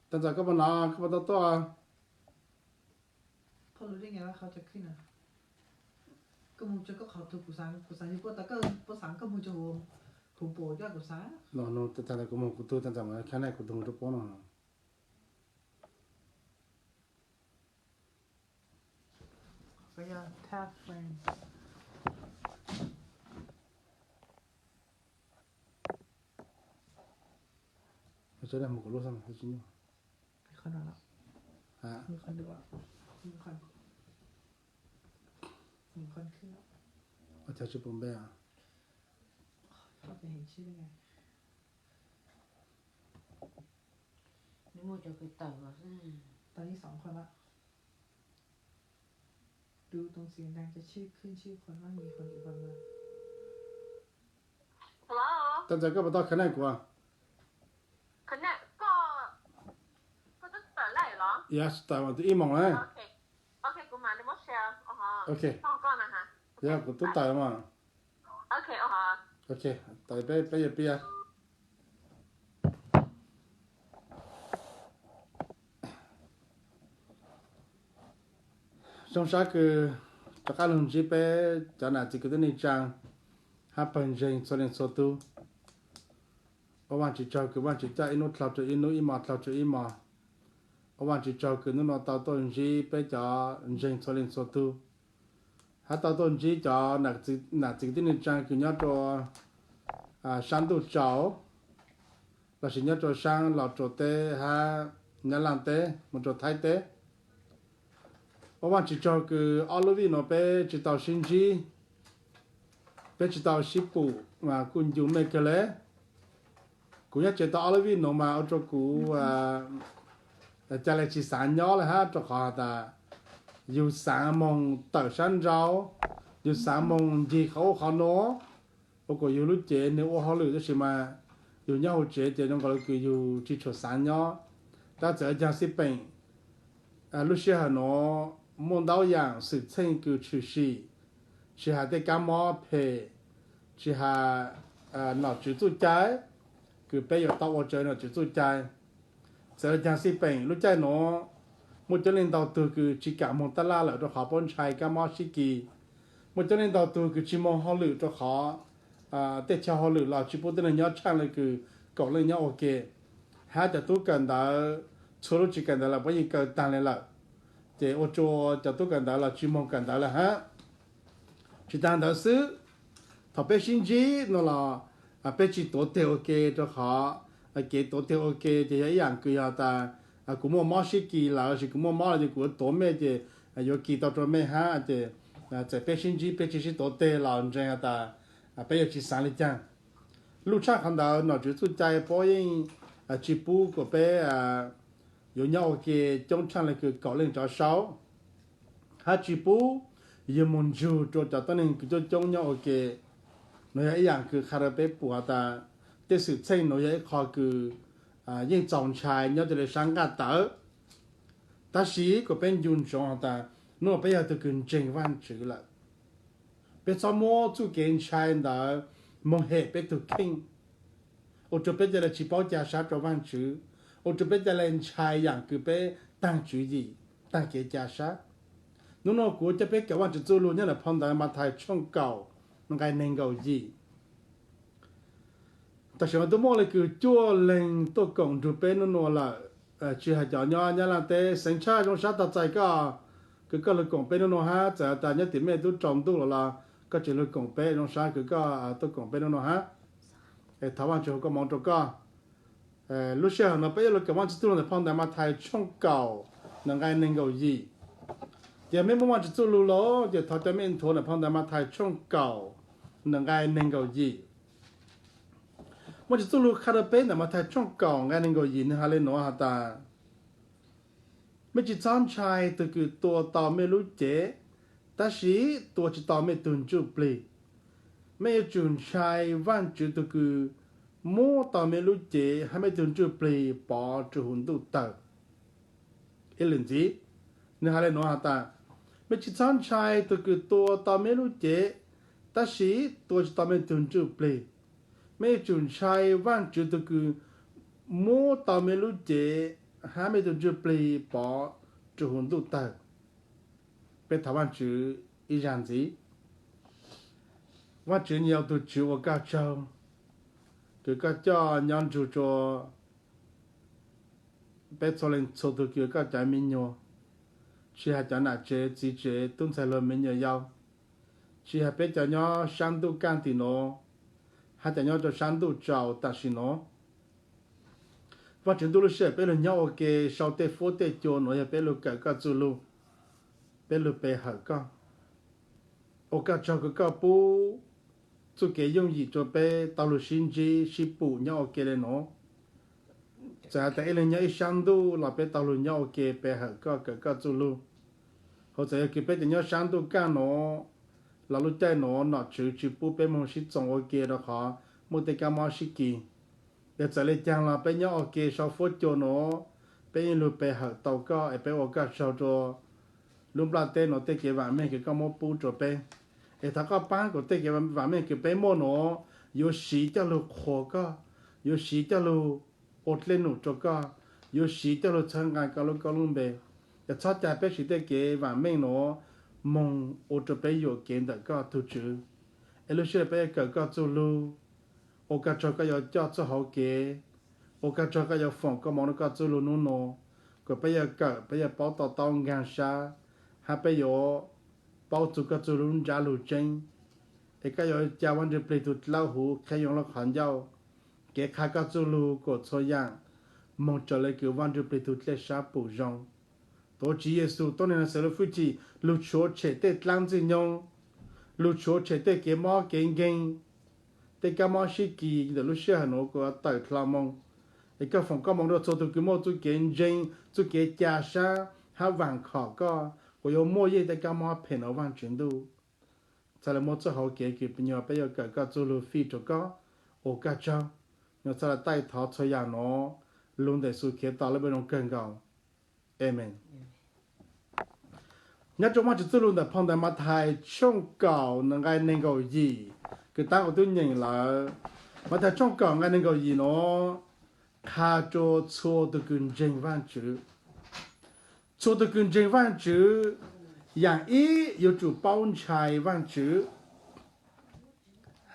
Tag ntxawm koj puas hnov, koj puas tau tuaj? Los nug tag ntawm kuv mus kuv tug, tag ntxawm mas khab naj kuv tug rau puab no. Mus kuv lub xwb tsis nyuaj. Ua cas tsis pom npe? Tag ntxawm koj puas tau khab naj kuv? Yes, tawm mas twb ib moos na. Ok, yog kuv twb tawm mas. Ok, tawm peb, peb yuav piav. Zoo sab kws rov qab lug ntsib peb cov nam txiv kwv tij neej tsaa hab pawg ntseeg txhua leej txhua tug. Ua Vaajtswv tsaug kws Vaajtswv coj ib nub dlhau rua ib nub, ib mos dlhau rua ib mos. Ua Vaajtswv tsaug kws nub nua tau tuaj ntsib peb cov ntseeg txhua leej txhua tug, hab tau tuaj ntsib cov nam txiv kwv tij neej tsaa kws nyob rua saab ntuj tsaus, lossis nyob rua saab Los Tsuas teb hab Nyab Laaj teb moog rua Thaib teb. Ua Vaajtswv tsaug kws ob lub vij nuav peb tsi tau sib ntsib, peb tsi tau sib pum mas kuj ncu mej kawg le. Kuv nyob tsev tau ob lub vij nuav mas ua rua kuv ca le tsi xaav nyob le hab, rua qhov has tas yug xaav moog tawm saab nrau, yug xaav moog ncig qhov ub qhov nuav, ua kuas yug lub cev nwg ua hauj lwm tab sis mas yug nyob huv tsev ces zoo nkaus le kws yug tsi tshua xaav nyob. Tab txawm caag xij peem, lub sij hawm nuav muaj ntau yaam xwm txheej kws tshwm sim, tsi has tej kab mob phem, tsi has nom tswv txuj cai, kws peb yuav tau ua raws nom tswv txuj cai. Txawm caag xij peem lub caij nuav muaj coob leej ntau tug kws tsi kam moog taj laj lawm rua qhov puab ntshai kab mob sib kis. Muaj coob leej ntau tug kws tsi moog hauj lwm rua qhov tej chaw hauj lwm los tsi pub tib neeg nyob tshaaj le kws kaum leej nyob ua ke. Hab cov tub kawm ntawv, txhua lub tsev kawm ntawv los puab yeej kaw taag le lawm, ces ua rua cov tub kawm ntawv los tsi moog kawm ntawv le hab. Tsi taag ntawd xwb, thaum peb sib ntsib nuav los peb tsi tuav teg ua ke rua qhov kev tuav teg ua ke ces yog ib yaam kws yog tas kuv muaj mob sib kis lawm lossis kuv muaj mob lawm ces kuv yuav tuav mej ces yuav kis tau rua mej hab ces txawm peb sib ntsib peb tsi sib tuav teg los ntseeg has tas peb yuav tsi xaav le caag. Luj tshaaj qhov ntawd nom tswv txuj cai puab yeej tsi pub kuas peb yuav nyob ua ke coob tshaaj le kws kaum leej tsov saub, hab tsi pub yug moog ntsug rua cov tuab neeg kws coob coob nyob ua ke. Nuav yog ib yaam kws qha rua peb pum has tas tej xwm txheej nuav yog ib qho kws yeej txaus ntshai nyob rua le saab nqaj tawv. Tab sis kuas peb ncu ntsoov has tas nub nua peb yog tug kws ntseeg Vaajtswv lawm, peb txhob muab txuj kev ntshai ntawd moog hem peb tug kheej, ua rua peb ca le tsi paub ca sab rua Vaajtswv, ua rua peb ca le ntshai yaam kws peb taag tswv yim, taag kev ca sab. Nub nua kuv coj peb kawm Vaajtswv txuj lug nyob ntawm phau ntawv Mathais tshooj kaum, nqai neeg nkaum yim. Tam sim no tub muaj le kws cuaj leeg tuaj koom nrug peb nub nua lawm, tsi has cov nyob Nyab Laaj teb. Xeev Tshaj, zoo sab tog txais koj kws koj lug koom peb nub nua hab. Txawm tas nyob tim mej tub rau ntuj los los koj tseem lug koom peb, zoo sab kws koj tuaj koom peb nub nua hab. Thov Vaajtswv hu koj moov rua koj. Lub sij hawm no peb yuav lug kawm Vaajtswv txuj lug ntawm phau ntawv Mathais tshooj kaum, nqai neeg nkaum yim. Ces mej muaj Vaajtswv txuj lug los ces thov coj mej nthuav ntawm phau ntawv Mathais tshooj kaum, nqai neeg nkaum yim. Vaajtswv txuj lug qha rua peb ntawm Mathais tshooj kaum nqai neeg nkaum yim nwg has le nuav has tas, mej tsi txhob ntshai tug kws tua tau mej lub cev, tab sis tua tsi tau mej tug ntsuj plig. Mej yuav tsum ntshai Vaajtswv tug kws muab tau mej lub cev hab mej tug ntsuj plig pov rua huv ntuj tawg. Ib lwm ntxiv, nwg has le nuav has tas, mej tsi txhob ntshai tug kws tua tau mej lub cev, Tab sis tua tsis tau mej tug ntsuj plig. Mej yuav tsum ntshai Vaajtswv tug kws muab tau mej lub cev hab mej tug ntsuj plig pov rua huv ntuj tawg. Peb thov Vaajtswv ib zag ntxiv. Vaajtswv, yog tug Tswv ua koj tsaug kws koj coj nyob nrug rua peb txhua leej txhua tug kws koj cov me nyuam, tsis has cov nam tsev txiv tsev tub ntxhais luag me nyuam yaus, tsis has peb cov nyob saab ntuj kaaj tim nuav, hab cov nyob rua saab ntuj tsaus tam sim nuav. Vaajtswv ntuj, lub sij hawm peb lug nyob ua ke sau tej fuab tej cua nuav yog peb lug kawm koj txuj lug, peb lug pe hawm koj. Ua koj tsaug kws koj pub txuj kev yooj yim rua peb tau lug sib ntsib sib pum nyob ua ke le nuav. Txawm has tas ib leeg nyob ib saab ntuj los peb tau lug nyob ua ke pe hawm koj kawm koj txuj lug. Hos txawm yog kws peb cov nyob saab ntuj kaaj nuav los lub caij nuav nom tswv tsis pub peb moog sib txoos ua ke rua qhov muaj tej kab mob sib kis. Yog txawm le caag los peb nyob ua ke sau fuab cua nuav, peb yeej lug pe hawm tau koj es peb ua koj tsaug rua lub nplaj teb nuav tej kev vaam meej kws koj muab pub rua peb. Es thov koj paab kuas tej kev vaam meej kws peb muaj nuav yuav siv coj lug qhuas koj, yuav siv coj lug ua dlej num rua koj, yuav siv coj lug txhawb nqaa koj lub koob lub npe. Es txhob ca peb siv tej kev vaam meej nuav moog ua rua peb yuam kev ntawm koj tug Tswv. Es lub sij hawm peb yuav kawm koj txuj lug, ua koj tsaug koj yuav coj txuj hauv kev, ua koj tsaug koj yuav foom koob moov rua koj txuj lug nub nuav, kuas peb yuav kawm peb yuav paub to taub nkaag sab, hab peb yuav paub txug koj txuj lug nrab lug tseeb. Es koj yuav ca Vaajtswv plig tug dlawb huv qheb yoo lub qhov ncauj, kev qha koj txuj lug kuas txhua yaam moog raws le kws Vaajtswv plig tug dlej sab pum zoo. Tuav Tswv Yexus tuab neeg Naxales lub hwj chim, lug tshuav tshem tej dlaab ntxwg nyoog, lug tshuav tshem tej kev mob kev nkeeg, tej kab mob sib kis ntawm lub sij hawm nuav kuas tawm dlhau moo. Es koj foom koob moov rua txhua tug kws muaj txuj kev ntseeg, txuj kev ca sab hab vaam khom koj, kuas yuav muaj yeej tej kab mob phem nuav Vaajtswv ntuj. Txhad le muab txuj hauv kev kws nyuas peb yuav kawm koj txuj lug fij rua koj, ua koj tsaug. Nyuas txhad le taij thov txhua yaam nuav, lug ntawm Yexus Khetos lub npe zoo kawg nkaus. Amees. Nyob rua Vaajtswv txuj lug ntawm phau ntawv Mathais tshooj kaum nqai neeg nkaum yim, kws taab kuv tub nyeem lawm. Mathais tshooj kaum nqai neeg nkaum yim nuav qha rua txhua tug kws ntseeg Vaajtswv. Txhua tug kws ntseeg Vaajtswv, yaam ib yuav tsum paub ntshai Vaajtswv,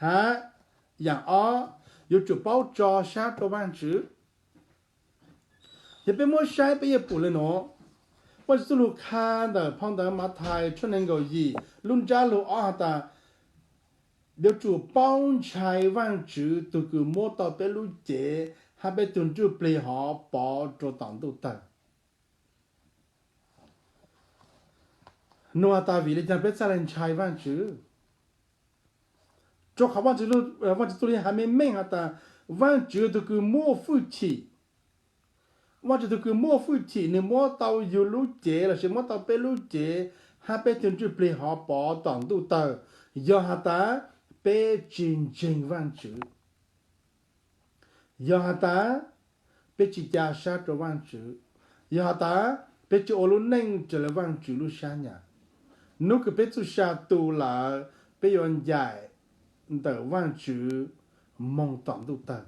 hab yaam ob yuav tsum paub tso sab rua Vaajtswv. Yog peb muab saib peb yuav pum le nuav, Vaajtswv txuj lug qha ntawm phau ntawv Mathais tshooj neeg nkaum yim lub nrab lug ob has tas, yuav tsum paub ntshai Vaajtswv tug kws muab tau peb lub cev hab peb tug ntsuj plig hov pov rua tom ntuj tawg. Nuav has tas vim le caag peb txhaj le ntshai Vaajtswv? Rua qhov Vaajtswv txuj lug has meej meej has tas, Vaajtswv tug kws muaj fwj chim, Vaajtswv tug kws muaj fwj chim nwg muab tau yug lub cev lossis muab tau peb lub cev hab peb tug ntsuj plig hov pov tom ntuj tawg, yog has tas peb tsi ntseeg Vaajtswv, yog has tas peb tsi ca sab rua Vaajtswv, yog has tas peb tsi ua lub neej raws le Vaajtswv lub sab nyam, nub kws peb txuj sa tu lawm peb yuav ncaim ntawm Vaajtswv moog tom ntuj tawg.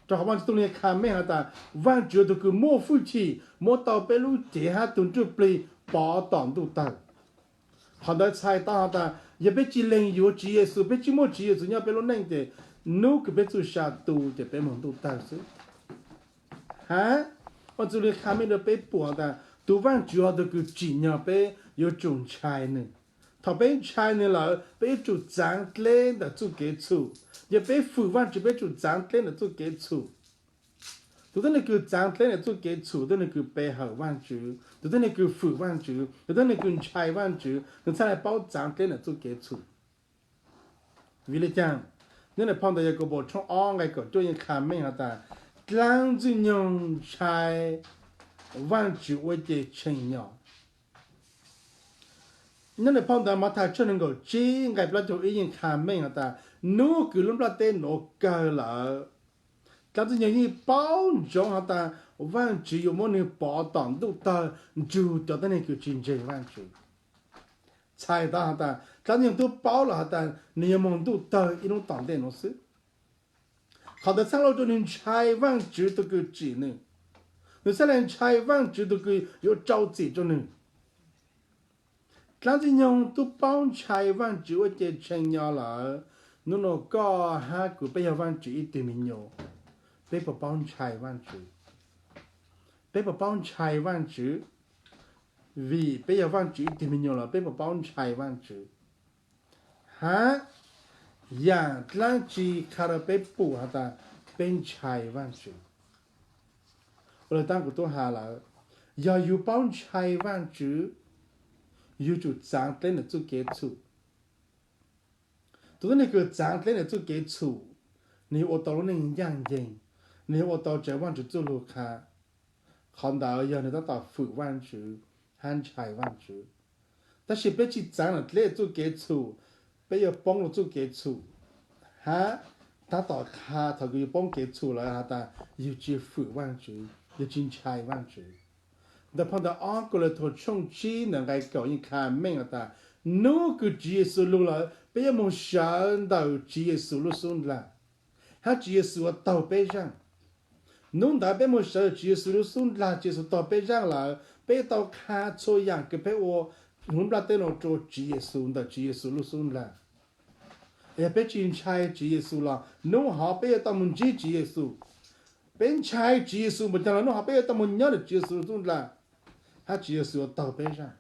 Rua qhov Vaajtswv txuj lug qha meej has tas, Vaajtswv tug kws muaj fwj chim muab tau peb lub cev hab tug ntsuj plig pov tom ntuj tawg. Qhov ntawd txhais tau has tas yog peb tsi lees yuav Tswv Yexus, peb tsi muaj Tswv Yexus nyob peb lub neej ces nub kws peb txuj sa tu ces peb moog ntuj tawg xwb. Hab Vaajtswv txuj lug qha meej rua peb pum has tas tug Vaajtswv ho tug kws tsim nyog peb yuav tsum ntshai nwg. Thaum peb ntshai nwg lawm peb yuav tsum txaav dleb ntawm txuj kev txhum. Yog peb fwm Vaajtswv peb tsum txaav dleb ntawm txuj kev txhum. Tug tuab neeg kws txaav dleb ntawm txuj kev txhum, tug tuab neeg kws pe hawm Vaajtswv, tug tuab neeg kws fwm Vaajtswv, tug tuab neeg kws ntshai Vaajtswv, nwg txhaj le paub txaav dleb ntawm txuj kev txhum. Vim le caag? Nyob ntawm phau ntawv Yakaunpaus tshooj ob nqai kaum cuaj yeej qha meej has tas, dlaab ntxwg nyoog ntshai Vaajtswv ua ces tshee nyom. Nyob ntawm phau ntawv Mathais tshooj neeg nkaum tsib nqai plaub caug ib yeej qha meej has tas, nub kws lub nplaj teb nuav kawg lawm, dlaab ntxwg nyoog yeej paub ntsoov has tas Vaajtswv yuav muab nwg pov tom ntuj tawg nrug cov tuab neeg kws tsi ntseeg Vaajtswv. Txhais tau has tas dlaab nyoog tub paub los has tas nws yuav moog ntuj tawg ib nub tom ntej nuav xwb. Qhov ntawd txhaj le ua rua nws ntshai Vaajtswv tug kws tsim nws, nws txhaj le ntshai Vaajtswv tug kws yuav rau txim rua nws. Dlaab tsi nyoog tub paub ntshai Vaajtswv ua ce tshee nyo lawm? Nub nua koj hab kuv peb yog Vaajtswv ib tug me nyuam, peb puas paub ntshai Vaajtswv? Peb puas paub ntshai Vaajtswv? Vim peb yog Vaajtswv ib tug me nyuam los peb puas paub ntshai Vaajtswv? Hab yaam dlaab tsi qha rua peb pum has tas peb ntshai Vaajtswv? Ua le taab kuv tub has lawm, yog yug paub ntshai Vaajtswv, yug tsum txaav dleb nwg txuj kev txhum. Tug tuab neeg kws txaav dleb nwg txuj kev txhum, nwg yuav ua tau lub neej ncaaj nceeg, nwg yuav ua tau raws Vaajtswv txuj lug qha. Qhov ntawd yog nwg tab tom fwm Vaajtswv hab ntshai Vaajtswv. Tab sis peb tsi txaav nwg dleb txuj kev txhum, peb yuav poob rua txuj kev txhum. Hab tab tom qha thaum kws yug poob kev txhum lawm has tas yug tsi fwm Vaajtswv, yug tsi ntshai Vaajtswv. Ntawm phau ntawv ob Kauleethaus tshooj tsib ntawm nqai kaum yeej qha meej has tas, nub kws Tswv Yexus lug lawm peb yuav moog sawv ntawm Tswv Yexus lub xub ntiag, hab Tswv Yexus yuav taug peb zaaj. Nub ntawd peb moog sawv ntawm Tswv Yexus lub xub ntiag, Tswv Yexus taug peb zaaj lawm, peb yuav tau qha txhua yaam kws peb ua huv nplaj teb nuav rua Tswv Yexus ntawm Tswv Yexus lub xub ntiag. Yog peb tsi ntshai Tswv Yexus los nub hov peb yuav tau moog ntsib Tswv Yexus. Peb ntshai Tswv Yexus npaum caag los nub hov peb yuav tau moog nyob ntawm Tswv Yexus lub xub ntiag, hab Tswv Yexus yuav taug peb zaaj.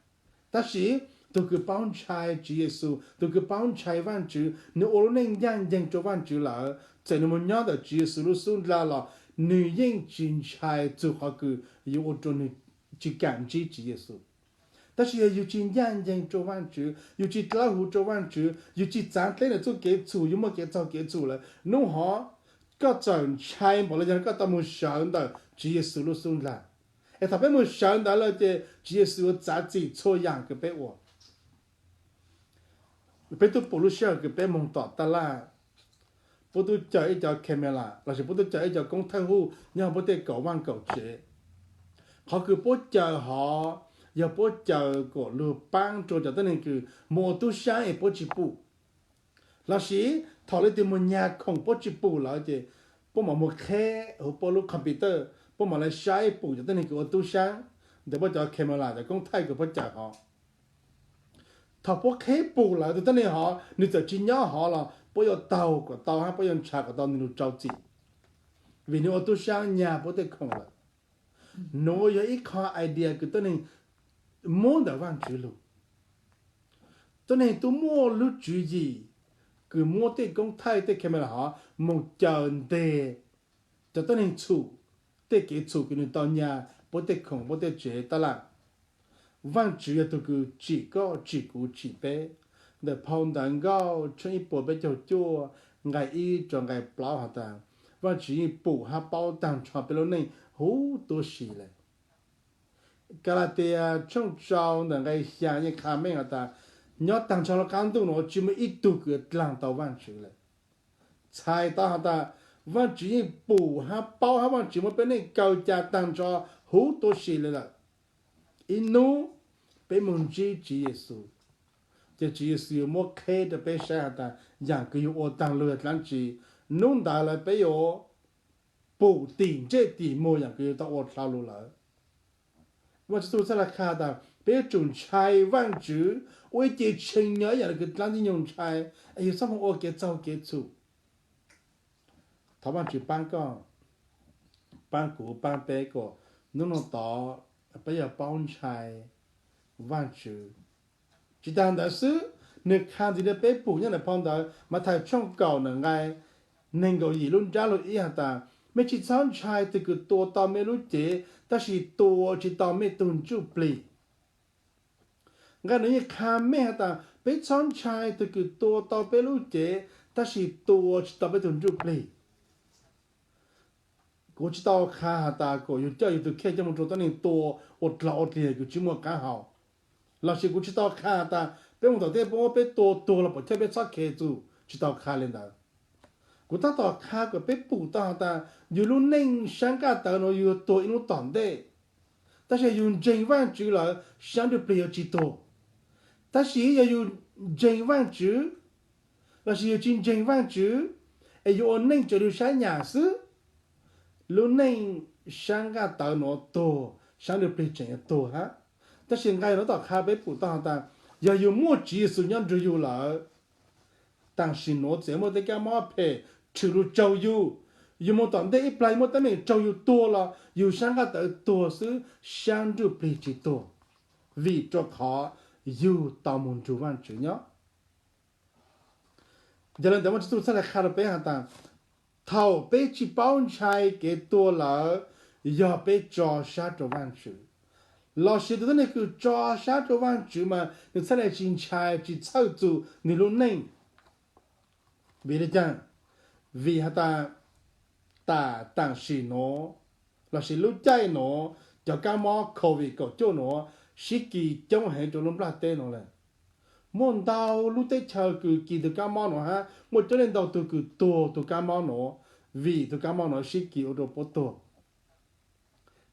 Tab sis tug kws paub ntshai Tswv Yexus, tug kws paub ntshai Vaajtswv, nwg ua lub neej ncaaj nceeg rua Vaajtswv lawm, txawm nwg moog nyob ntawm Tswv Yexus lub xub ntiag los nwg yeej tsi ntshai txug qhov kws yuav ua rua nwg tsi kaam ntsib Tswv Yexus. Tab sis yog yug tsi ncaaj nceeg rua Vaajtswv, yug tsi dlawb huv rua Vaajtswv, yug tsi txaav dleb nwg txuj kev txhum, yug muaj kev txaug kev txhum lawm, nub hov koj txawm ntshai npaum le caag koj tau moog sawv ntawm Tswv Yexus lub xub ntiag. Es thaum peb moog sawv ntawd lawm ces Tswv Yexus yuav txav txim txhua yaam kws peb ua. Peb tub pum lub sij hawm kws peb moog tom taj laj, puab tub caw ib co camera lossis puab tub caw ib co koob thawj huj nyob puab tej kaum vaaj kaum tsev. Qhov kws puab caw hov yog puab caw kom lug paab rua cov tuab neeg kws moog ua tub saab es puab tsi pum. Lossis thaum leej twg moog nyag khoom puab tsi pum lawm ces puab mam moog qheb huv puab lub computer, puab mam le saib pum cov tuab neeg kws ua tub saab ntawm puab cov camera, cov koob thawj kws puab caw hov. Thaum puab qheb pum lawm tug tuab neeg hov nwg txawm tsi nyob hov los puab yuav taug kom tau hab puab yuav ntshaw kom tau nwg lug rau txim, vim nwg ua tub saab nyag puab tej khoom lawm. Nuav yog ib qho idea kws tuab neeg muab ntawm Vaajtswv lug. Tuab neeg tub muaj lub tswv yim kws muab tej koob thawj tej camera hov moog caw nteg cov tuab neeg txhum tej kev txhum kws nwg tau nyag puab tej khoom puab tej tsev taj laj. Vaajtswv yog tug kws tsim koj tsim kuv tsim peb. Ntawm phau Ntawv Nkauj tshooj ib puas peb caug cuaj nqai ib rua nqai plaub has tas, Vaajtswv yeej pum hab paub taag nrho peb lub neej huv tuab si le. Kalatias tshooj rau ntawm nqai xyaa yeej qha meej has tas, nyob taag nrho lub qaab ntuj nuav tsi muaj ib tug kws dlaag tau Vaajtswv le. Txhais tau has tas, Vaajtswv yeej pum hab paub hab Vaajtswv muab peb neej kaw ca taag nrho huv tuab si le lawm. Ib nub peb moog ntsib Tswv Yexus, ces Tswv Yexus yuav muab qheb rua peb saib has tas yaam kws yug ua taag lug yog dlaab tsi. Nub ntawd lawm peb yuav pum tim ntsej tim muag yaam kws yug tau ua dlhau lug lawm. Vaajtswv txhaj le qha tas peb yuav tsum ntshai Vaajtswv, ua ib ce tshee nyo ib yaam le kws dlaab ntxwg nyoog ntshai, es yug txhob moog ua kev txaug kev txhum. Thov Vaajtswv paab koj, paab kuv, paab peb kom nub nua tod peb yuav paub ntshai Vaajtswv. Tsi taag ntawd xwb, nwg qha ntxiv rua peb pum nyob ntawm phau ntawv Mathais tshooj kaum ntawm nqai neeg nkaum yim lub nrab lug ib has tas, mej tsi txhob ntshai tug kws tua tau mej lub cev tab sis tua tsi tau mej tug ntsuj plig. Nqai nuav yeej qha meej has tas peb txhob ntshai tug kws tua tau peb lub cev tab sis tua tsi tau peb tug ntsuj plig. Kuv tsi tau qha has tas kom yug coj yug tug kheej coj moog rua tuab neeg tua ua dlog ua dlig kws tsi muaj qaab hau. Lossis kuv tsi tau qha has tas peb moog tom tej puab muab peb tua tuag los puas coj peb txhob kheev txug, tsi tau qha le ntawd. Kuv tab tom qha kom peb pum tau has tas yug lub neej saab nqaj tawv nuav yug tuag ib nub tom ntej, tab sis yug ntseeg Vaajtswv lawm saab ntsuj plig yuav tsi tuag. Tab sis yog yus ntseeg Vaajtswv lossis yus tsi ntseeg Vaajtswv, es yus ua neej tso lug sab nyam xwb, lub neej sab nqaj tawv nuav tuag, sab ntsuj plig tseem yuav tuag hab. Tab sis nqai nuav tom qha peb pum tau has tas, yog yus muaj Tswv Yexus nyob nrug yus lawm, tam sim nuav txawm muaj tej kab mob phem tshwm lug raug yus, yus moog tom ntej ib plag muaj teeb meem raug yus tuag los yus sab nqaj tawv tuag xwb, sab ntsuj plig tsi tuag, vim rua qhov yug tau moog nrug Vaajtswv nyob. Yog le ntawd Vaajtswv txhaj le qha rua peb has tas, thaum peb tsi paub ntshai kev tuag lawm, yog peb tso sab rua Vaajtswv. Lossis tug tuab neeg kws tso sab rua Vaajtswv mas nwg txhaj le tsi ntshai tsi txhawj txug nwg lub neej. Vim le caag? Vim has tas, tam tam sim nuav lossis lub caij nuav, cov kab mob COVID kaum cuaj nuav sib kis coob heev rua lub nplaj teb nuav le. Muaj ntau lub teb chaws kws kis tug kab mob nuav hab muaj coob leej ntau tug kws tuag tug kab mob nuav, vim tug kab mob nuav sib kis ua rua puab tuag.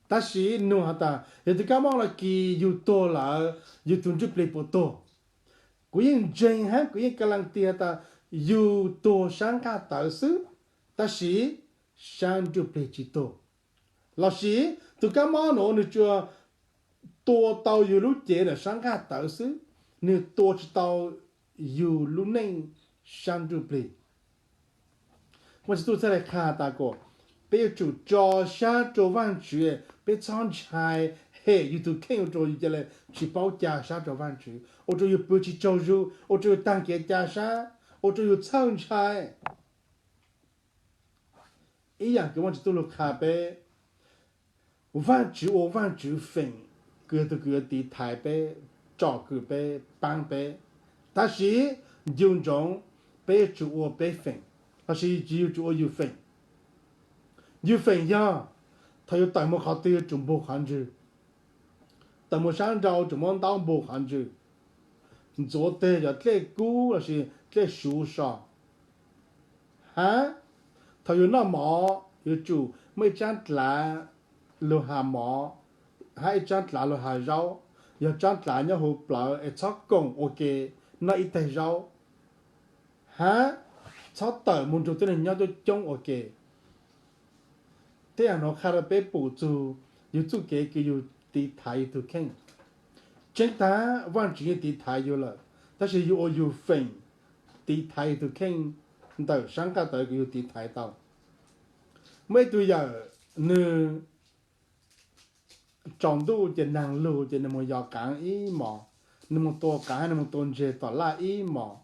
Tab sis nug has tas, yog tug kab mob los kis yug tuag lawm, yug tug ntsuj plig puas tuag? Kuv yeej ntseeg hab kuv yeej ka lee tig has tas, yug tuag sab nqaj tawv xwb, tab sis sab ntsuj plig tsi tuag. Lossis tug kab mob nuav nwg tsuas tua tau yug lub cev ntawm sab nqaj tawv xwb, nwg tua tsi tau yug lub neej sab ntsuj plig. Vaajtswv txhaj le qha tas kom peb yuav tsum tso sab rua Vaajtswv, peb txhob ntshai hem yug tug kheej ua rua yug ca le tsi paub ca sab rua Vaajtswv, ua rua yug pw tsi tsaug zug, ua rua yug taag kev ca sab, ua rua yug txhawj ntshai. Ib yaam kws Vaajtswv txhaj le qha peb, Vaajtswv ua Vaajtswv feem, kws yog tug kws yuav tiv thaiv peb, tsom kwm peb, paab peb. Tab sis ncu ntsoov, peb yuav tsum ua peb feem, lossis yug tsum ua yug feem. Yug feem yog, thaum yug tawm moog qhov twg yuav tsum npug qhov ntswg, tawm moog sab nrau tsum muab ntaub npug qhov ntswg, ntxuav teg cov dlej kub lossis dlej suv so. Hab thaum yug noj mov yuav tsum muaj ib tsaab dlav lug has mov, hab ib tsaab dlav lug has zaub, yog tsaab dlav nyob huv plawv es txhob koom ua ke noj ib teg zaub, hab txhob tawm moog nrug tuab neeg nyob coob coob ua ke. Tej yaam nuav qha rua peb pum txug yug txuj kev kws yug tiv thaiv yug tug kheej. Tseeb tag Vaajtswv yeej tiv thaiv yug lawm, tab sis yug ua yug feem tiv thaiv yug tug kheej ntawm sab nqaj tawv kws yug tiv thaiv tau. Muaj ib tug yawm, nwg tsaus ntuj ces naag lug ces nwg moog yos qaav ib mos, nwg moog tua qaav, nwg moog tua ntseg tom laj ib mos.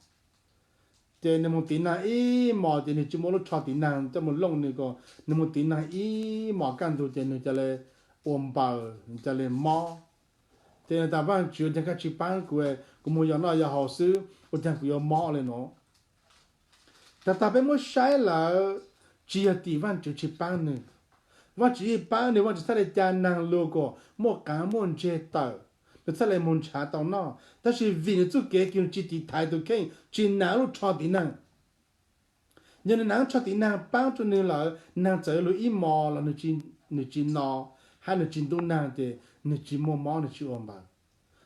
Ces nwg moog tiv naag ib mos ces nwg tsi muaj lub tsho tiv naag coj moog looj nwg ko, nwg moog tiv naag ib mos kaj ntug ces nwg ca le ua npaws, ca le mob. Ces nwg tas Vaajtswv, ua caag koj tsi paab kuv, kuv moog yos noj yos haus xwb, ua caag kuv yuav mob le nuav? Tag tag peb muab saib lawm, tsi yog tim Vaajtswv tsi paab nwg. Vaajtswv yeej paab nwg, Vaajtswv txhaj le ca naag lug kom muaj qaav muaj ntseg tawm, nwg txhaj le moog nrhav tau noj. Tab sis vim nwg txuj kev kws nwg tsi tiv thaiv tug kheej, tsi naag lub tsho tiv naag. Yog nwg naag tsho tiv naag paab rua nwg lawm, naag txawm lug ib mos los nwg tsi no, hab nwg tsi ntub naag ces nwg tsi muaj mob nwg tsi ua npaws.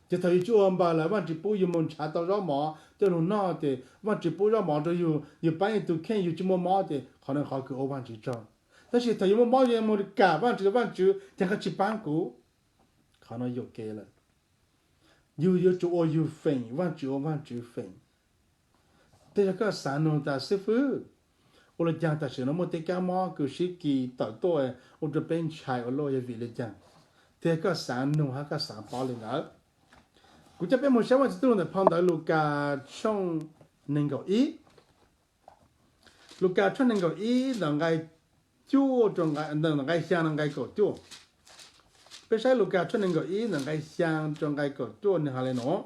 Ces thaum yug tsi ua npaws lawm Vaajtswv pub yug moog nrhav tau zaub mov coj lug noj ces Vaajtswv pub zaub mov rua yug, yug paab yug tug kheej yug tsi muaj mob ces qhov nuav qhov kws ua Vaajtswv tsaug. Tab sis thaum yug muaj mob yug moog kam Vaajtswv, Vaajtswv, caag koj tsi paab kuv? Qhov nuav yuam kev lawm. Yug yuav tsum ua yug feem, Vaajtswv ua Vaajtswv feem. Tej zag koj xaav nug tas xib fwb, ua le caag tam sim nuav muaj tej kab mob kws sib kis tawm tuaj ua rua peb ntshai ua luaj yog vim le caag? Tej zag koj xaav nug hab koj xaav paub le ntawd. Kuv coj peb moog saib Vaajtswv txuj lug ntawm phau ntawv Lukas tshooj neeg nkaum ib. Lukas tshooj neeg nkaum ib ntawm nqai cuaj, ntawm nqai xyaa rua nqai kaum cuaj. Peb saib Lukas tshooj neeg nkaum ib ntawm nqai xyaa rua nqai kaum cuaj nwg has le nuav.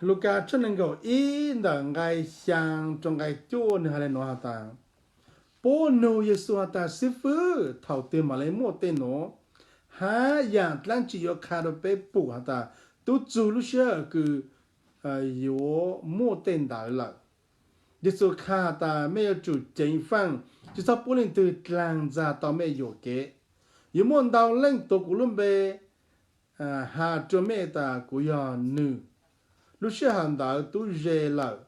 Lukas tshooj neeg nkaum ib ntawm nqai xyaa rua nqai cuaj nwg has le nuav has tas, puab nug Yexus has tas, xib fwb, thaum twg mam le muaj tej nuav? Hab yaam dlaab tsi yuav qha rua peb pum has tas tub txug lub sij hawm kws yuav muaj tej ntawd lawm? Yexus qha has tas, mej yuav tsum ceev faaj, tsi txhob pub leej twg dlaag ntxag tau mej yuam kev. Yuav muaj ntau leej tuav kuv lub npe, has rua mej tas kuv yog nwg. Lub sij hawm ntawd tub ze lawm,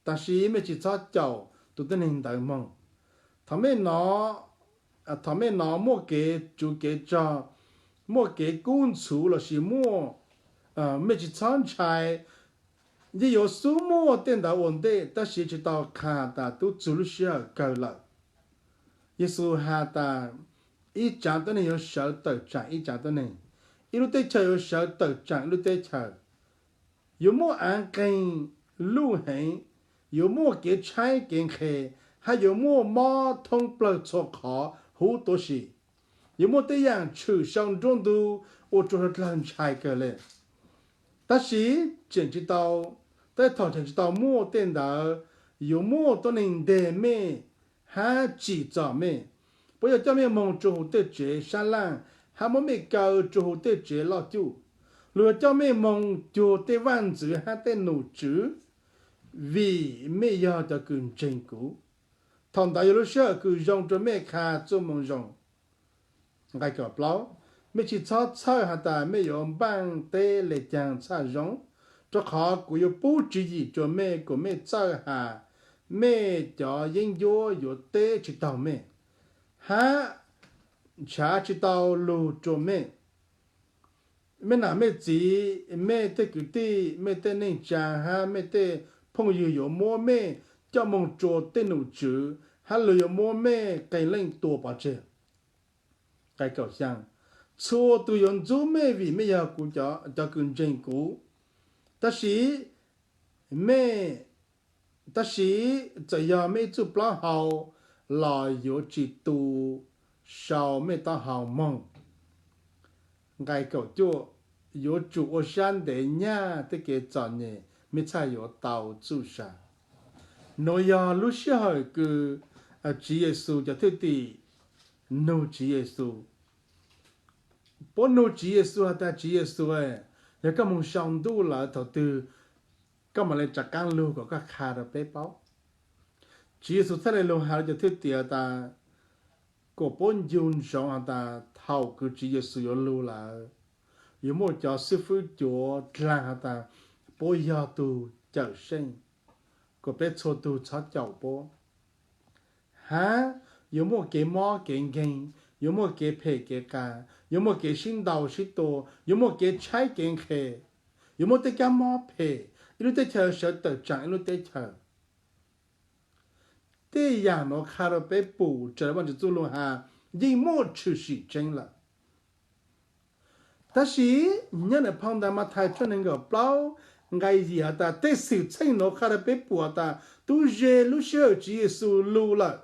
tab sis mej tsi txhob caum tus tuab neeg ntawd moog. Thaum mej nov, thaum mej nov muaj kev tsuv kev tsog, muaj kev kub ntxhuv lossis muaj, mej tsi txhob ntshai. Yeej yuav xub muaj tej ntawd ua ntej, tab sis tsi tau qha tas tub txug lub sij hawm kawg lawm. Yexus has tas ib tsaav tuab neeg yuav sawv tawm tsaam ib tsaav tuab neeg, ib lub teb chaws yuav sawv tawm tsaam ib lub teb chaws. Yuav muaj aav qeeg luj heev, yuav muaj kev tshaib kev nqhes, hab yuav muaj mob thoob plawg txhua qhov huv tuab si. Yuav muaj tej yaam tshwm sau nruab ntug ua rua dlawg ntshai kawg le. Tab sis tseem tsi tau, tej thaum tseem tsi tau muaj tej ntawd, yuav muaj tuab neeg nteg mej hab tsim txom mej. Puab yuav coj mej moog rua huv tej tsev sab laaj hab muab mej kaw rua huv tej tsev loj cuj. Luag yuav coj mej moog cuag tej vaaj ntxwv hab tej nom tswv, vim mej yog cov kws ntseeg kuv. Thaum ntawd yog lub sij hawm kws zoo rua mej qha txuj moo zoo. Nqai kaum plaub, mej tsi txhob txhawj has tas mej yuav npaaj teb le caag txhaj zoo, rua qhov kuv yuav pub tswv yim rua mej kuas mej txawj has, mej cov yeeb ncuab yuav teb tsi taug mej, hab nrhav tsi tau lug rua mej. Mej nam mej txiv, mej tej kwv tij, mej tej neej tsaa hab mej tej phooj ywg yuav muab mej coj moog rua tej nom tswv, hab luag yuav muab mej qee leej tua pov tseg. Txhua tug yuav ntxub mej vim mej yog kuv cov kws ntseeg kuv. Tab sis mej, tab sis txawm yog mej ib txuj plaub hau los yuav tsi tu sau mej taub hau moog. Nqai kaum cuaj, yuav tsum ua sab ntev nyaj tej kev txom nyem mej txhaj yuav tau txuj sa. Nuav yog lub sij hawm kws Tswv Yexus cov thwj tim nug Tswv Yexus. Puab nug Tswv Yexus has tas, Tswv Yexus, yog koj moog sau ntuj lawm thaum twg koj mam le rov qaab lug kom koj qha rua peb paub? Tswv Yexus txhaj le lug has rua cov thwj tim tas, kom puab ncu ntsoov has tas thaum kws Tswv Yexus yuav lug lawm, yuav muaj cov xib fwb cuav dlaag has tas puab yog tug Cawmseej, kom peb txhua tug txhob caum puab. Hab yuav muaj kev mob kev nkeeg, yuav muaj kev phem kev qas, yuav muaj kev sib ntaus sib tua, yuav muaj kev tshaib kev nqhes, yuav muaj tej kab mob phem, ib lub teb chaws sawv tawm tsaam ib lub teb chaws. Tej yaam nuav qha rua peb pum raws le Vaajtswv txuj lug has yeej muaj tshwm sim tseeb lawm. Tab sis nyob ntawm phau ntawv Mathais tshooj neeg nkaum plaub nqai yim has tas tej xwm txheej nuav qha rua peb pum has tas tub ze lub sij hawm Tswv Yexus lug lawm.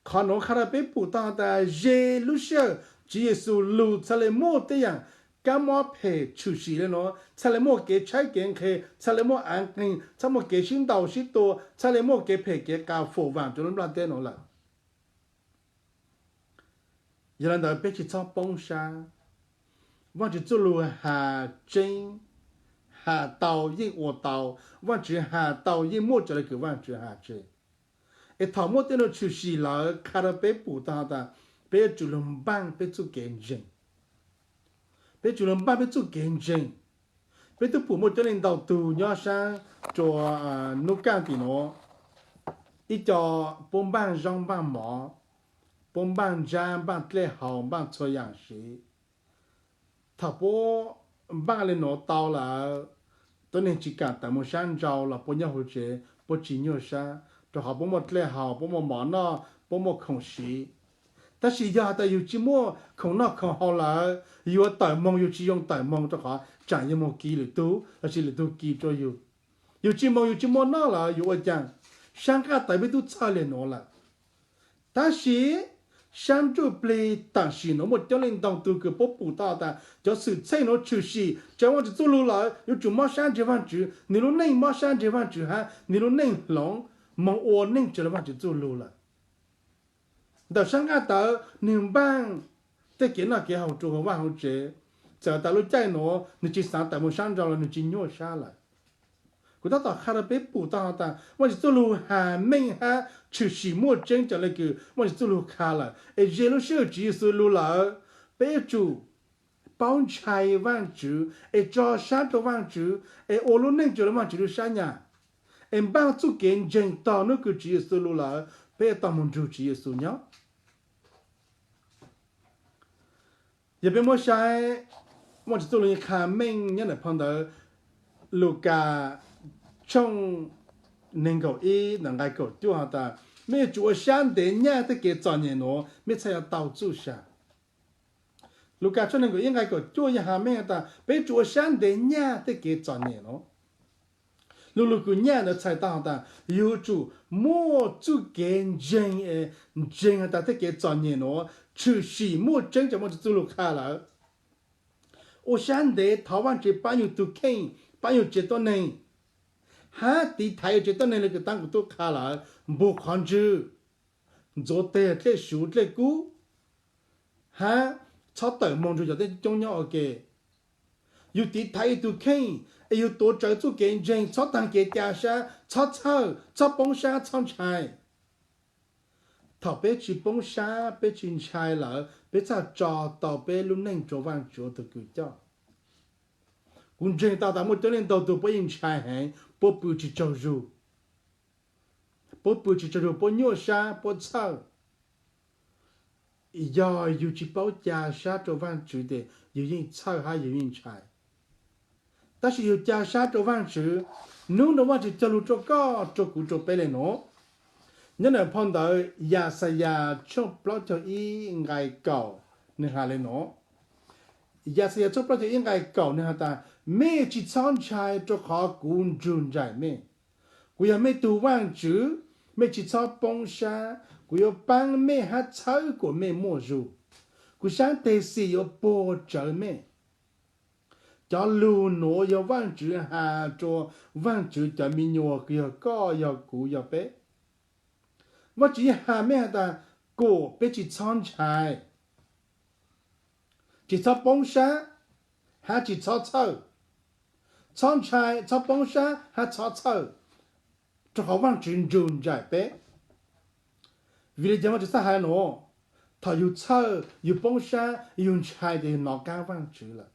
Qhov nuav qha rua peb pum tau has tas ze lub sij hawm Tswv Yexus lug txhaj le muaj tej yaam kab mob phem tshwm sim le nuav, txhaj le muaj kev tshaib kev nqhes, txhaj le muaj aav qeeg, txhaj muaj kev sib ntaus sib tua, txhaj le muaj kev phem kev qas foom vaam rua lub nplaj teb nuav lawm. Yog le ntawd peb tsi txhob poob sab. Vaajtswv txuj lug has tseeb, has tau yeej ua tau, Vaajtswv has tau yeej muaj raws le kws Vaajtswv has tseg. Es thaum muaj tej nuav tshwm sim lawm qha rua peb pum tau has tas peb yuav tsum lug npaaj peb txuj kev ntseeg. Peb tsum lug npaaj peb txuj kev ntseeg. Peb tub pum muaj coob leej ntau tug nyob saab rua nub kaaj tim nuav, ib co puab npaaj zaub npaaj mov, puab npaaj ntsab npaaj dlej haus npaaj txhua yaam siv. Thaum puab npaaj le nuav tau lawm, tuab neeg tsi kaam tawm moog sab nrau los puab nyob huv tsev puab tsi nyuaj sab, rua qhov puab muaj dlej haus, puab muaj mov noj, puab muaj khoom siv. Tab sis yog has tas yug tsi muaj khoom noj khoom haus lawm, yuav tawm moog yug tsi yoo tawm moog rua qhov tsaam yug moog kis lwm tug lossis lwm tug kis rua yug. Yug tsi moog yug tsi muaj noj lawm yuav ua caag? Saab nqaj tawv peb tub txhawj le nuav lawm. Tab sis saab ntsuj plig tam sim nuav muaj coob leej ntau tug kws puab pum tau tas cov xwm txheej nuav tshwm sim raws Vaajtswv txuj lug lawm, yuav tsum mob sab ntseg Vaajtswv, nwg lub neej mob sab ntseg Vaajtswv hab nwg lub neej hloov moog ua neej raws le Vaajtswv txuj lug lawm. Ntawm saab nqaj tawv nwg npaaj tej kev noj kev haus rua huv vaj huv tsev, txawm tas lub caij nuav nwg tsi xaav tawm moog saab nrau los nwg tsi nyuaj sab lawm. Kuv tab tom qha rua peb pum tau has tas Vaajtswv txuj lug has meej hab tshwm sim muaj tseeb raws le kws Vaajtswv txuj lug qha lawm, es ze lub sij hawm Tswv Yexus lug lawm, peb yuav tsum paub ntshai Vaajtswv es tso sab rua Vaajtswv es ua lub neej rua Vaajtswv lub sab nyam, es npaaj txuj kev ntseeg tog nub kws Tswv Yexus lug lawm, peb yuav tau moog nrug Tswv Yexus nyob. Yog peb muab saib, muaj tsi txuj lug qha meej nyob ntawm phau ntawv Lukas tshooj neeg nkaum ib ntawm nqai kaum cuaj has tas, mej yuav tsum ua sab ntev nyaj tej kev txom nyem nuav mej txhaj yuav tau txuj sa. Lukas tshooj neeg nkaum ib nqai kaum cuaj yog has meej has tas peb yuav tsum ua sab ntev nyaj tej kev txom nyem nuav. Lug lug kws nyaj ntawd txhais tau has tas yug tsum muaj txuj kev ntseeg, ntseeg has tas tej kev txom nyem nuav tshwm sim muaj tseeb, tseem muaj tsi txuj lug qha lawm. Ua sab ntev thov Vaajtswv paab yug tug kheej, paab yug tsev tuab neeg, hab tiv thaiv yug tsev tuab neeg le kws taab kuv tub qha lawm, npug qhov ntswg, ntxuav teg dlej suv dlej kub, hab txhob tawm moog nrug cov teb coob nyob ua ke. Yug tiv thaiv yug tug kheej es yug tuav tsawv txuj kev ntseeg, txhob taag kev ca sab, txhob txhawj, txhob poob sab, txhob ntshai. Thaum peb tsi poob sab, peb tsi ntshai lawm, peb txhaj tso tau peb lub neej rua Vaajtswv ua tug kws coj. Kuv ntseeg tau tas muaj coob leej ntau tug puab yeej ntshai heev, puab pw tsi tsaug zug, puab pw tsi tsaug zug, puab nyuaj sab, puab txhawj. Yog yug tsi paub ca sab rua Vaajtswv tes yug yeej txhawj hab yug yeej ntshai. Tab sis yug ca sab rua Vaajtswv, nub nua Vaajtswv cog lug rua koj, rua kuv, rua peb le nuav. Nyob ntawm phau ntawv Yaxayas tshooj plaub caug ib nqai kaum, nwg has le nuav. Yaxayas tshooj plaub caug ib nqai kaum nwg has tas, mej tsi txhob ntshai rua qhov kuv nrug nraim mej. Kuv yog mej tug Vaajtswv, mej tsi txhob poob sab. Kuv yuav paab mej hab txhawb kuas mej muaj zug. Kuv sab teg xim yuav puag tsawv mej. Cov lug nuav yog Vaajtswv has rua Vaajtswv cov me nyuam kws yog koj, yog kuv, yog peb. Vaajtswv yeej has mej has tas kuas peb tsi txhob ntshai, tsi txhob poob sab, hab tsi txhob txhawj. Txhob ntshai, txhob poob sab hab txhob txhawj, rua qhov Vaajtswv nrug nraim peb. Vim le caag Vaajtswv txhaj has nuav? Thaum yug txhawj, yug poob sab, yug ntshai tes yug nov qaab Vaajtswv lawm.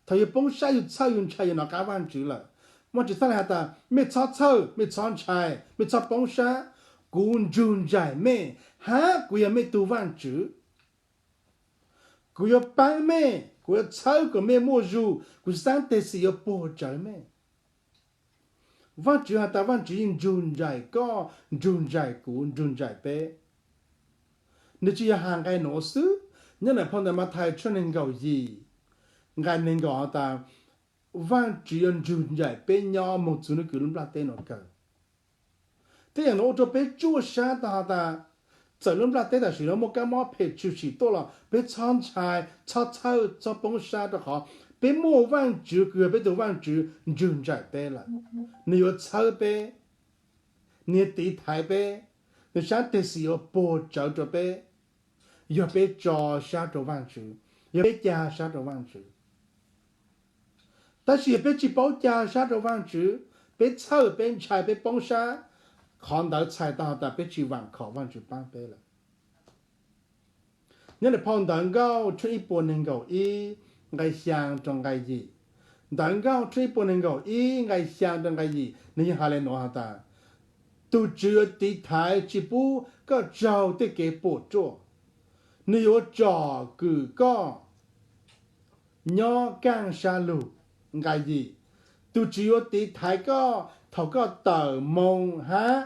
Thaum yug poob sab, yug txhawj, yug ntshai, yug nov qaab Vaajtswv lawm. Vaajtswv txhaj le has tas mej txhob txhawj, mej txhob ntshai, mej txhob poob sab. Kuv nrug nraim mej, hab kuv yog mej tug Vaajtswv. Kuv yuav paab mej, kuv yuav txhawb kuas mej muaj zug, kuv sab teg xim yuav puag tsawv mej. Vaajtswv has tas Vaajtswv yeej nrug nraim koj, nrug nraim kuv, nrug nraim peb. Nwg tsi yog has nqai nuav xwb. Nyob ntawm phau ntawv Mathais tshooj neeg nkaum yim nqai neeg nkaum has tas Vaajtswv yuav nrug nraim peb nyob moog txug nub kws lub nplaj teb nuav kawg. Tej zaum nuav ua rua peb tsuaj sab tau has tas txawm lub nplaj teb tam sim nuav muaj kab mob phem tshwm sim tuaj los peb txhob ntshai, txhob txhawj, txhob poob sab rua qhov peb muaj Vaajtswv kws yog peb tug Vaajtswv nrug nraim peb lawm. Nwg yuav txhawb peb, nwg yuav tiv thaiv peb, nwg sab teg xim yuav puag tsawv rua peb, yog peb tso sab rua Vaajtswv, yog peb ca sab rua Vaajtswv. Tab sis yog peb tsi paub ca sab rua Vaajtswv, peb txhawj, peb ntshai, peb poob sab, qhov ntawd txhais tau has tas peb tsi vaam khom Vaajtswv paab peb lawm. Nyob ntawm phau Ntawv Nkauj tshooj ib puas neeg nkaum ib nqai xyaa rua nqai yim. Ntawv Nkauj tshooj ib puas neeg nkaum ib nqai xyaa rua nqai yim nwg yeej has le nuav has tas, tug Tswv yuav tiv thaiv tsi pub koj raug tej kev puam ruaj, nwg yuav tsom kwm koj nyob kaaj sab lug. Nqai yim, tug Tswv yuav tiv thaiv koj thaum koj tawm moo hab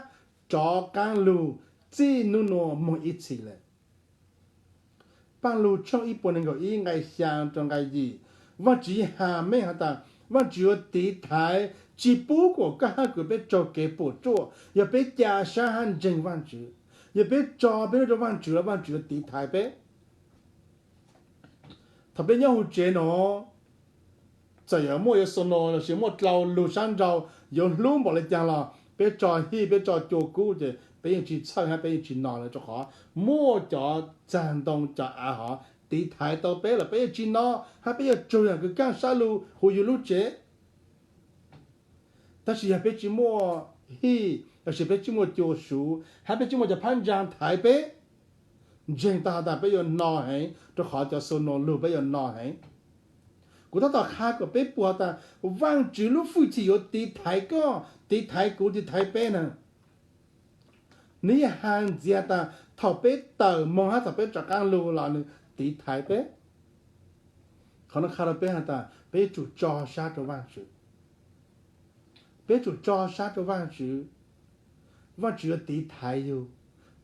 rov qaab lug txij nub nua moog ib txhis le. Paaj Lug tshooj ib puas neeg nkaum ib nqai xyaa rua nqai yim, Vaajtswv yeej has meej has tas Vaajtswv yuav tiv thaiv tsi pub kuas koj hab kuv peb raug kev puam ruaj, yog peb ca sab hab ntseeg Vaajtswv, yog peb tso peb lub rua Vaajtswv los Vaajtswv yuav tiv thaiv peb. Thaum peb nyob huv tsev nuav, txawm yuav muaj yuav snow lossis muaj dlhau lug sab nrau, yuav hlub npaum le caag los peb tso hij, peb tso cua kub ces peb yeej tsi txhawj hab peb yeej tsi no le rua qhov muaj cov txag ntoo cov av hov tiv thaiv tau peb lawm, peb yeej tsi no hab peb yuav tsaug yaam kws kaaj sab lug huv yug lub tsev. Tab sis yog peb tsi muaj hij lossis peb tsi muaj cua suv hab peb tsi muaj cov phab ntsaa thaiv peb, ntseeg tau has tas peb yuav no heev, rau qhov cov xu no lug peb yuav no heev. Kuv tab tom qha kom peb pum has tas Vaajtswv lub hwj chim yuav tiv thaiv koj, tiv thaiv kuv, tiv thaiv peb na. Nws yeej has ntxiv has tas thaum peb tawm moog hab thaum peb rov qaab lug los nws tiv thaiv peb. Qhov no qha rau peb has tas peb yuav tsum tso sab rau Vaajtswv. Peb yuav tsum tso sab rau Vaajtswv. Vaajtswv yuav tiv thaiv yug.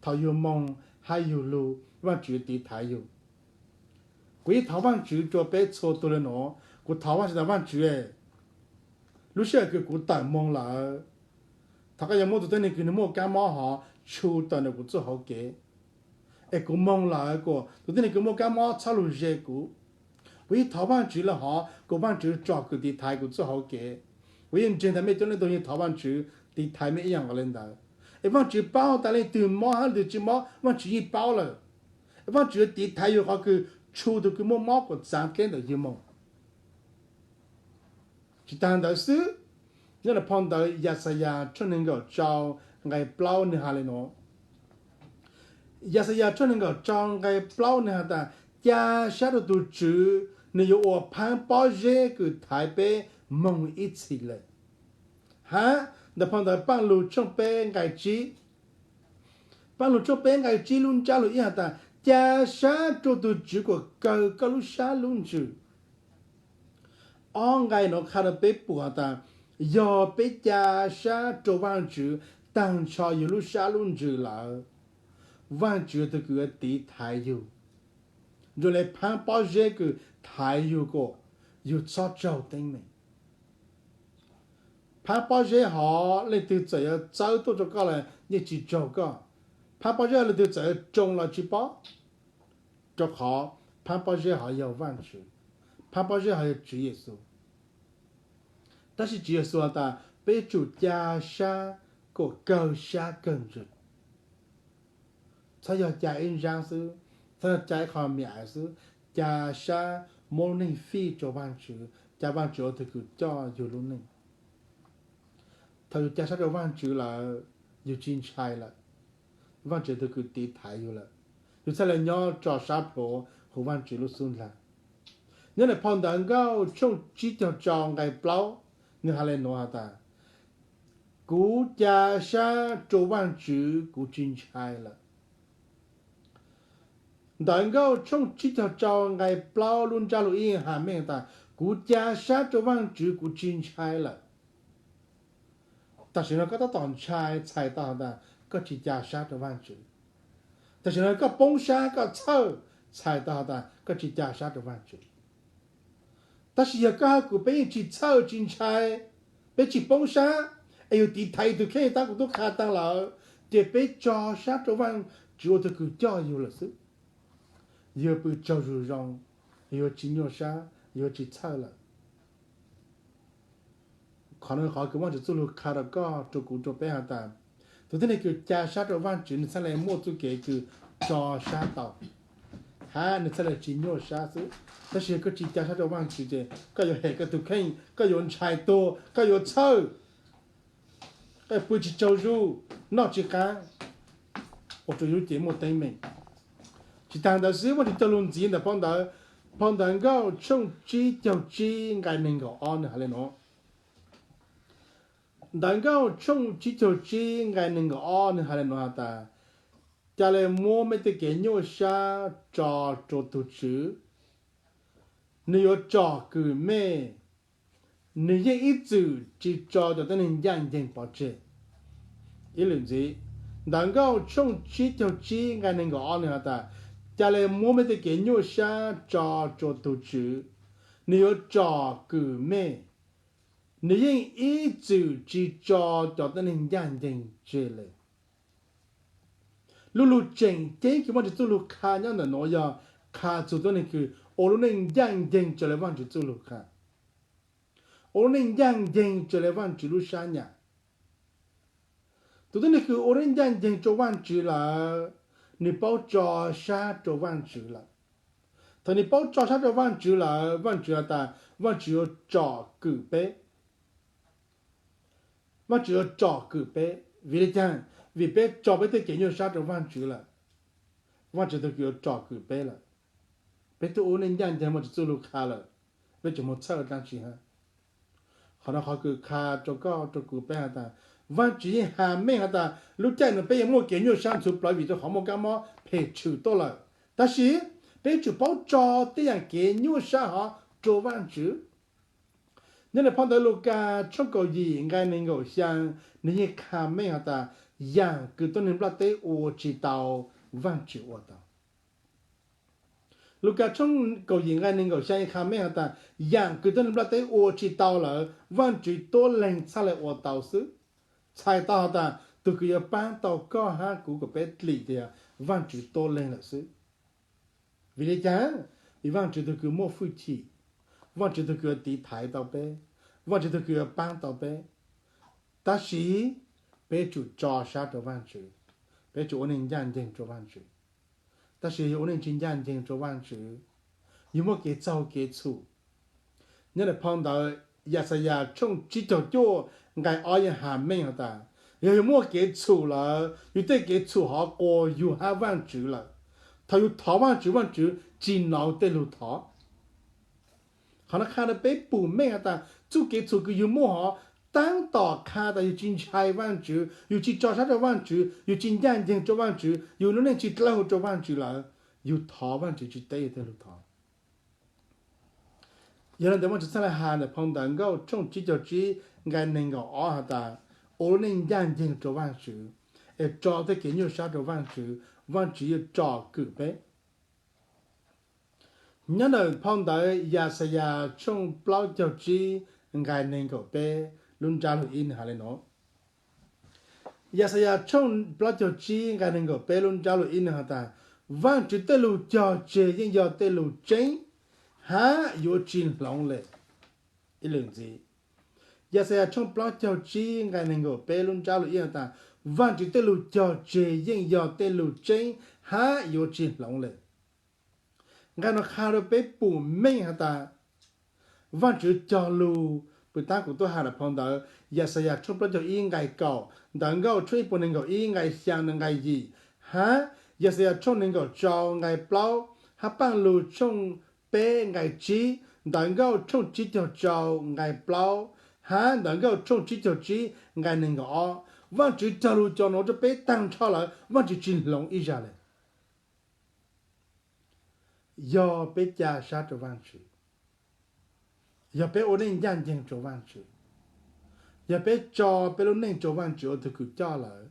Thaum yug moog hab yug lug, Vaajtswv yuav tiv thaiv yug. Kuv yeej thov Vaajtswv rua peb txhua tug le nuav. Kuv thov Vaajtswv tas Vaajtswv, lub sij hawm kws kuv tawm moog lawm, thov koj yuav muab tug tuab neeg kws nwg muaj kaab mob hov tshu tawm ntawm kuv txuj hauv kev. Es kuv moog lawm kuas tug tuab neeg kws muaj kaab mob txhob lug ze kuv. Kuv yeej thov Vaajtswv le hov kuas Vaajtswv tsom kwm tiv thaiv kuv txuj hauv kev. Kuv yeej ntseeg tas mej coob leej tug yeej thov Vaajtswv tiv thaiv mej ib yaam nkaus le ntawd. Es Vaajtswv paub tas leej twg mob hab leej twg tsi mob, Vaajtswv yeej paub lawm. Es Vaajtswv yuav tiv thaiv yug qhov kws tshu tug kws muaj mob kuas txaav dleb ntawm yug moog. Tsi taag ntawd xwb, nyob ntawm phau ntawv Yaxayas tshooj neeg nkaum rau nqai plaub nwg has le nuav. Yaxayas tshooj neeg nkaum rau nqai plaub nwg has tas, ca sab rua tug Tswv, nwg yuav ua phaab pob zeb kws thaiv peb moog ib txhis le. Hab ntawm phau ntawv Paaj Lug tshooj peb nqai tsib, Paaj Lug tshooj peb nqai tsib lub ntsab lug ib has tas, ca sab rua tug Tswv kuas kawg koj lub sab lub ntsws. Ob nqai nuav qha rau peb pum has tas, yog peb ca sab rua Vaajtswv taag nrho yug lub sab lub ntsws lawm, Vaajtswv yog tug kws yuav tiv thaiv yug, nrua le phaab pob zeb kws thaiv yug kuas yug txhob raug teeb meem. Phaab pob zeb hov leej twg txawm yuav txawb tuaj rua koj los yeej tsi raug koj. Phaab pob zeb hov leej twg txawm yuav tsoo los tsi paub, rua qhov phaab pob zeb hov yog Vaajtswv, phaab pob zeb hov yog Tswv Yexus. Tab sis Tswv Yexus has tas peb yuav tsum ca sab kuas kawg sab kawg ntsws. Txhob yog ca ib ntsab xwb, txhob yog ca ib qho me ais xwb, ca sab muab lub neej fij rua Vaajtswv, ca Vaajtswv ua tug kws coj yug lub neej. Thaum yug ca sab rua Vaajtswv lawm, yug tsi ntshai lawm. Vaajtswv tug kws tiv thaiv yug lawm, yug txhaj le nyob tso sab plhuav huv Vaajtswv lub xub ntiag. Nyob ntawm phau ntawv Nkauj tshooj tsib caug rau nqai plaub, nwg has le nuav has tas, kuv ca sab rua Vaajtswv kuv tsi ntshai lawm. Ntawv Nkauj tshooj tsib caug rau nqai plaub lub ntsab lug ib has mej has tas, kuv ca sab rua Vaajtswv kuv tsi ntshai lawm. Tam sim no koj tab tom ntshai txhais tau has tas koj tsi ca sab rua Vaajtswv. Tam sim no koj poob sab koj txhawj txhais tau has tas koj tsi ca sab rua Vaajtswv. Tab sis yog koj hab kuv peb yeej tsi txhawj tsi ntshai, peb tsi poob sab, es yug tiv thaiv tug kheej tab kuv tub qha taag lawm, ces peb tso sab rua Vaajtswv ua tug kws coj yug lawm xwb. Yug pw tsaug zug zoo, yug tsi nyuaj sab, yug tsi txhawj lawm. Qhov no qhov kws Vaajtswv txuj lug qha rua koj rua kuv rua peb has tas, tug tuab neeg kws ca sab rua Vaajtswv nwg txhaj le muaj txuj kev kws tso sab tau, hab nwg txhaj le tsi nyuaj sab xwb. Tab sis koj tsi ca sab rua Vaajtswv ces koj yuav hem koj tug kheej, koj yuav ntshai tuag, koj yuav txhawj, koj pw tsi tsaug zug, noj tsi qaab, ua rua yus lub cev muaj teeb meem. Tsi taag ntawd xwb, Vaajtswv cog lug ntxiv ntawm phau ntawv, phau ntawv Nkauj tshooj tsib caug tsib nqai neeg nkaum ob nwg has le nuav. Ntawv Nkauj tshooj tsib caug tsib nqai neeg nkaum ob nwg has le nuav has tas, ca le muab mej tej kev nyuaj sab tso rua tug Tswv, nwg yuav tsom kwm mej, nwg yeej ib txwm tsi tso cov tuab neeg ncaaj nceeg pov tseg. Ib lwm ntxiv, Ntawv Nkauj tshooj tsib caug tsib nqai neeg nkaum ob nwg has tas, ca le muab mej tej kev nyuaj sab tso rua tug Tswv, nwg yuav tsom kwm mej, nwg yeej ib txwm tsi tso cov tuab neeg ncaaj nceeg tseg le. Lub lug tseem ceeb kws Vaajtswv txuj lug qha nyob ntawm nuav yog qha txug tuab neeg kws ua lub neej ncaaj nceeg raws le Vaajtswv txuj lug qha, ua lub neej ncaaj nceeg raws le Vaajtswv lub sab nyam. Tug tuab neeg kws ua lub neej ncaaj nceeg rua Vaajtswv lawm, nwg paub tso sab rua Vaajtswv lawm. Thaum nwg paub tso sab rua Vaajtswv lawm, Vaajtswv has tas Vaajtswv yuav tsom kwm peb. Vaajtswv yuav tsom kwm peb. Vim le caag? Vim peb tso peb tej kev nyuaj sab rua Vaajtswv lawm. Vajtswv tug kws yuav tsom kwm peb lawm. Peb tug ua neej ncaj nceeg muaj tsis txuj lug qha lawm, peb tseem moog txhawj dlaab tsi hab? Qhov no qhov kws qha rua koj rua kuv peb has tas, Vajtswv yeej has meej has tas lub caij nuav peb yuav muaj kev nyuaj sab ntxhuv plawv vim rua qhov muaj kab mob phem tshwm tuaj lawm. Tab sis peb tsum paub tso tej yaam kev nyuaj sab hov rua Vajtswv. Nyob ntawm phau ntawv Lukas tshooj kaum yim nqai neeg nkaum xyaa, nwg yeej qha meej has tas yaam kws tuab neeg nplaj teb ua tsis tau, Vajtswv ua tau. Lukas tshooj kaum yim nqai neeg nkaum xyaa yeej qha meej has tas yaam kws tuab neeg nplaj teb ua tsis tau lawm, Vajtswv tuab leeg txhaj le ua tau xwb. Txhais tau has tas tug kws yuav paab tau koj hab kuv kuas peb dlim tias Vajtswv tuab leeg lawm xwb. Vim le caag? Vim Vajtswv tug kws muaj fwj chim, Vajtswv tug kws yuav tiv thaiv tau peb, Vajtswv tug kws yuav paab tau peb. Tab sis peb tsum tso sab rua Vajtswv, peb tsum ua neej ncaj nceeg rua Vajtswv. Tab sis yug ua neej tsis ncaj nceeg rua Vajtswv, yug muaj kev txaug kev txhum. Nyob ntawm phau ntawv Yaxayas tshooj tsib caug cuaj nqai ob yeej has meej has tas, yog yug muaj kev txhum lawm, yug tej kev txhum hov quas yug hab Vajtswv lawm. Thaum yug thov Vajtswv, Vajtswv tsis nov tej lug thov. Qhov no qha rua peb pum meej has tas txuj kev txhum kws yug muaj hov, taab tom qha tas yug tsis ntshai Vajtswv, yug tsis tso sab rua Vajtswv, yug tsis ncaj nceeg rua Vajtswv, yug lub neej tsis dlawb huv rua Vajtswv lawm, yug thov Vajtswv tsis teb yug tej lug thov. Yog le ntawd Vajtswv txhaj le has ntawm phau ntawv Nkauj tshooj tsib caug tsib nqai neeg nkaum ob has tas, ua lub neej ncaj nceeg rua Vajtswv, es tso tej kev nyuaj sab rua Vajtswv, Vajtswv yuav tsom kwm peb. Nyob ntawm phau ntawv Yaxayas tshooj plaub caug tsib nqai neeg nkaum peb lub ntsab lug ib nwg has le nuav. Yaxayas tshooj plaub caug tsib nqai neeg nkaum peb lub ntsab lug ib nwg has tas, Vajtswv tej lug cog tseg yeej yog tej lug tseeb, hab yuav tsis hloov le. Ib lwm ntxiv, Yaxayas tshooj plaub caug tsib nqai neeg nkaum peb lub ntsab lug ib has tas, Vajtswv tej lug cog tseg yeej yog tej lug tseeb, hab yuav tsis hloov le. Nqai no qha rua peb pum meej has tas, Vajtswv cog lug, pum taab kuv tuaj has ntawm phau ntawv Yaxayas tshooj plaub caug ib nqai kaum, ntawv Nkauj tshooj ib puas neeg nkaum ib nqai xyaa nqai yim, hab Yaxayas tshooj neeg nkaum rau nqai plaub, hab Paaj Lug tshooj peb nqai tsib, ntawv Nkauj tshooj tsib caug rau nqai plaub, hab ntawv Nkauj tshooj tsib caug tsib nqai neeg nkaum ob. Vajtswv cog lug cov nuav rua peb taag nrho lawm, Vajtswv tsis hloov ib zag le. Yog peb ca sab rua Vajtswv, yog peb ua neej ncaj nceeg rua Vajtswv, yog peb tso peb lub neej rua Vajtswv ua tug kws coj lawm,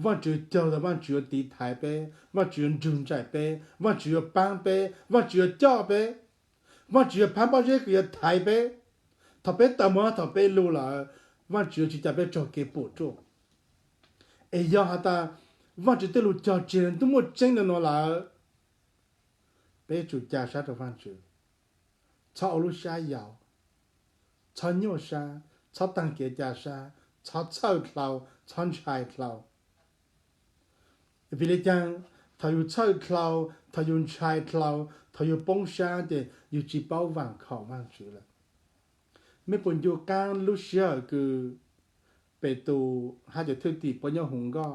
Vajtswv cog tas Vajtswv yuav tiv thaiv peb, Vajtswv yuav nrug nraim peb, Vajtswv yuav paab peb, Vajtswv yuav coj peb, Vajtswv yuav phab pob zeb kws yuav thaiv peb. Thaum peb tawm moog thaum peb lug lawm, Vajtswv yuav tsis ca peb raug kev puam ruaj. Es yog has tas Vajtswv tej lug cog tseg ntuj muaj tseeb le nuav lawm, peb tsum ca sab rua Vajtswv, txhob ua lub sab yaus, txhob nyuaj sab, txhob taag kev ca sab, txhob txhawj dlhau, txhob ntshai dlhau. Vim le caag? Thaum yug txhawj dlhau, thaum yug ntshai dlhau, thaum yug poob sab ces yug tsis paub vaam khom Vajtswv lawm. Mej puas ncu qaab lub sij hawm kws Petus hab cov thwj tim puab nyob huv nkoj,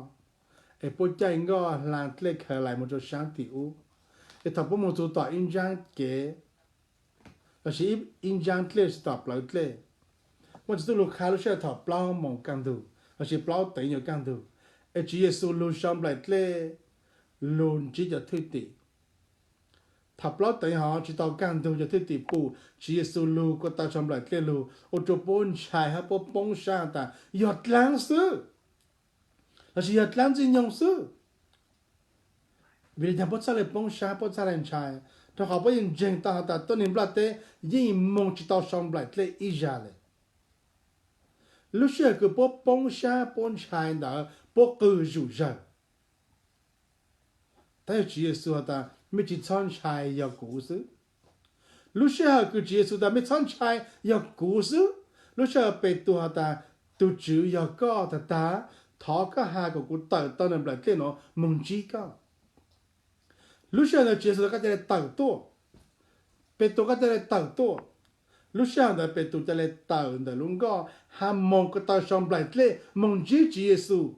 es puab caij nkoj hla dlej khaws lais moog rua saab tim ub, es thaum puab moog txug tom ib ntsaab kev lossis ib ntsaab dlej lossis tom plawv dlej, Vajtswv txuj lug qha lub sij hawm thaum plaub moos kaj ntug lossis plaub teev nyuas kaj ntug, es Tswv Yexus lug sau nplaim dlej lug ntsib cov thwj tim. Thaum plaub teev hov tsis tau kaj ntug, cov thwj tim pum Tswv Yexus lug ko taw sau nplaim dlej lug ua rua puab ntshai hab puab poob sab tas yog dlaab xwb lossis yog dlaab ntxwg nyoog xwb. Vim le caag puab txhaj le poob sab, puab txhaj le ntshai? Rua qhov puab yeej ntseeg tau has tas tuab neeg nplaj teb yeej moog tsis tau sau nplaim dlej ib zag le. Lub sij hawm kws puab poob sab puab ntshai ntawd puab qw zom zawg. Tab sis Tswv Yexus has tas mej tsis txhob ntshai, yog kuv xwb. Lub sij hawm kws Tswv Yexus tas mej txhob ntshai, yog kuv xwb, lub sij hawm Petus has tas tug Tswv yog koj tag tag, thov koj has kom kuv tawm tau nplaim dlej nuav moog ntsib koj. Lub sij hawm ntawd Tswv Yexus tas koj ca le tawm tuaj. Petus koj ca le tawm tuaj. Lub sij hawm ntawd Petus ca le tawm ntawm lub nkoj hab moog ko taw sau nplaim dlej moog ntsib Tswv Yexus.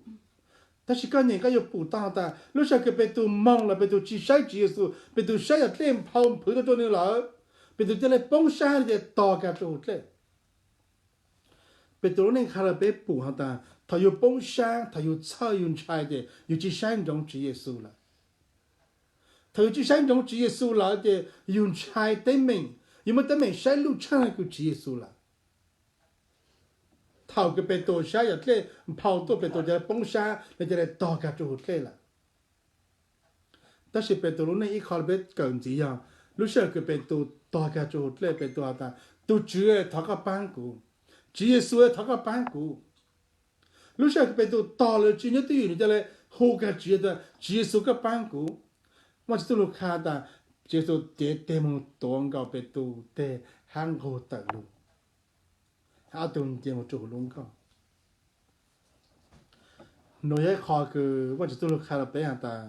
Tab sis koj nyeem koj yuav pum tau has tas lub sij hawm kws Petus moog lawm Petus tsis saib Tswv Yexus, Petus saib yam dlej nphau nphwv tuaj rua nwg lawm, Petus ca le poob sab le ca le tog kag rua huv dlej. Petus lub neej qha rua peb pum has tas thaum yug poob sab, thaum yug txhawj yug ntshai ces yug tsis saib ntsoov Tswv Yexus lawm. Thaum yug tsis saib ntsoov Tswv Yexus lawm ces yug ntshai teeb meem, yug muaj teeb meem saib luj tshaaj kws Tswv Yexus lawm. Thaum kws Petus saib yam dlej nphau tuaj Petus ca le poob sab le ca le tog kag rua huv dlej lawm. Tab sis Petus lub neej ib qho le peb kawm ntxiv yog lub sij hawm kws Petus tog kag rua huv dlej Petus has tas tug Tswv thov koj paab kuv, Tswv Yexus thov koj paab kuv. Lub sij hawm kws Petus tog lawm tsis nyob twj ywm nws ca le hu kag Tswv Yexus tas Tswv Yexus koj paab kuv. Vaajtswv txuj lug qha tas Tswv Yexus cev teg moog tuav nkaus Petus teg hab nqug tawm lug, hab ob tug nce moog rua huv lub nkoj. Nuav yog ib qho kws Vaajtswv txuj lug qha rua peb has tas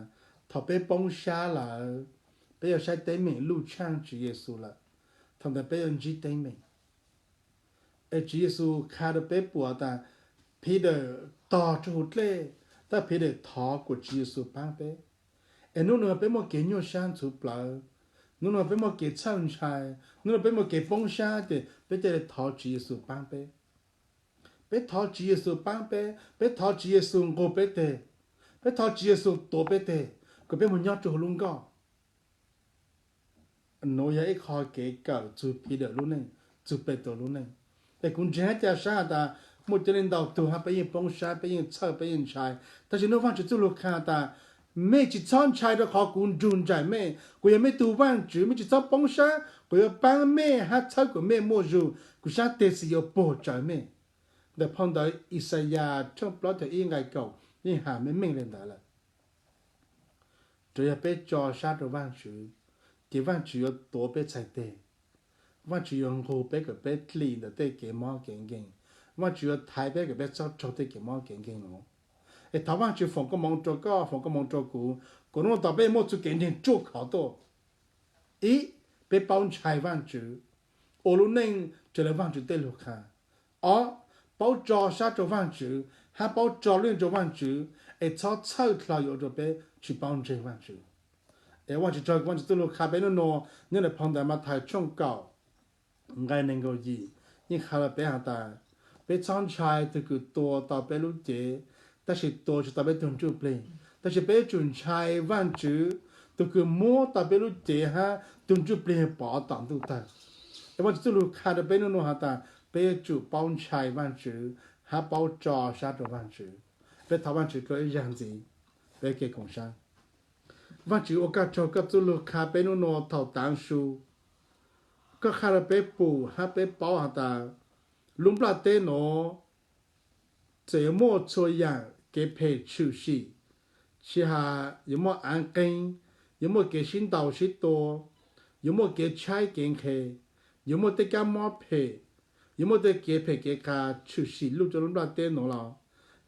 thaum peb poob sab lawm, peb yuav saib teeb meem luj tshaaj Tswv Yexus lawm, thaum ntawd peb yuav ntsib teeb meem. Es Tswv Yexus qha rua peb pum tas Peter tog rua huv dlej, tab Peter thov kuas Tswv Yexus paab peb. Es nub nua peb muaj kev nyuaj sab ntxhuv plawv, nub nua peb muaj kev txhawj ntshai, nub nua peb muaj kev poob sab ces peb ca le thov Tswv Yexus paab peb. Peb thov Tswv Yexus paab peb, peb thov Tswv Yexus nqug peb teg, peb thov Tswv Yexus tuav peb teg, kuas peb moog nyob rua huv lub nkoj. Nuav yog ib qho kev kawm txug Peter lub neej, txug Petus lub neej. Es kuv ntseeg hab ca sab has tas muaj cov le ntau tug hab peb yeej poob sab, peb yeej txhawj, peb yeej ntshai. Tab sis nub Vaajtswv txuj lug qha tas mej tsis txhob ntshai rua qhov kuv nrug nraim mej, kuv yog mej tug Vaajtswv, mej tsis txhob poob sab, kuv yuav paab mej hab txhawb kuas mej muaj zug, kuv sab teg xwm yuav puag tsawv mej. Ntawm phau ntawv Ixayas tshooj plaub caug ib nqai kaum yeej has meej meej le ntawd lawm. Tsuav yog peb tso sab rua Vaajtswv, ces Vaajtswv yuav tuav peb txhais teg. Vaajtswv yuav nqug peb kom peb dlim ntawm tej kev mob kev nkeeg. Vaajtswv yuav thaiv peb kom peb txhob raug tej kev mob kev nkeeg nuav. Es thov Vaajtswv foom koob moov rua koj, foom koob moov rua kuv, kuas nub nua tod peb muaj txuj kev ntseeg ruaj khov tuaj. Ib, peb paub ntshai Vaajtswv, ua lub neej raws le Vaajtswv tej lug qha. Ob, paub tso sab rua Vaajtswv hab paub tso lub neej rua Vaajtswv, es txhob txhawj dlhau yuav ua rua peb tsis paub ntseeg Vaajtswv. Es Vaajtswv tsaug kws Vaajtswv txuj lug qha peb nub nua nyob ntawm phau ntawv Mathais tshooj kaum nqai neeg nkaum yim, yeej qha rua peb has tas peb txhob ntshai tug kws tua tau peb lub cev, tab sis tua tsis tau peb tug ntsuj plig, tab sis peb yuav tsum ntshai Vaajtswv, tug kws muab tau peb lub cev hab tug ntsuj plig pov tom ntuj tawg. Es Vaajtswv txuj lug qha rua peb nub nua has tas peb yuav tsum paub ntshai Vaajtswv hab paub tso sab rua Vaajtswv. Peb thov Vaajtswv dlua ib zag ntxiv, peb kev koom sab. Vaajtswv ua koj tsaug koj txuj lug qha peb nub nua thaum taav su, koj qha rua peb pum hab peb paub has tas lub nplaj teb nuav txawm yuav muaj txhua yaam kev phem tshwm sim, tsis has yuav muaj av nqeeg, yuav muaj kev sib ntaus sib tua, yuav muaj kev tshaib kev nqhis, yuav muaj tej kab mob phem, yuav muaj tej kev phem kev qas tshwm sim luj rua lub nplaj teb nuav los,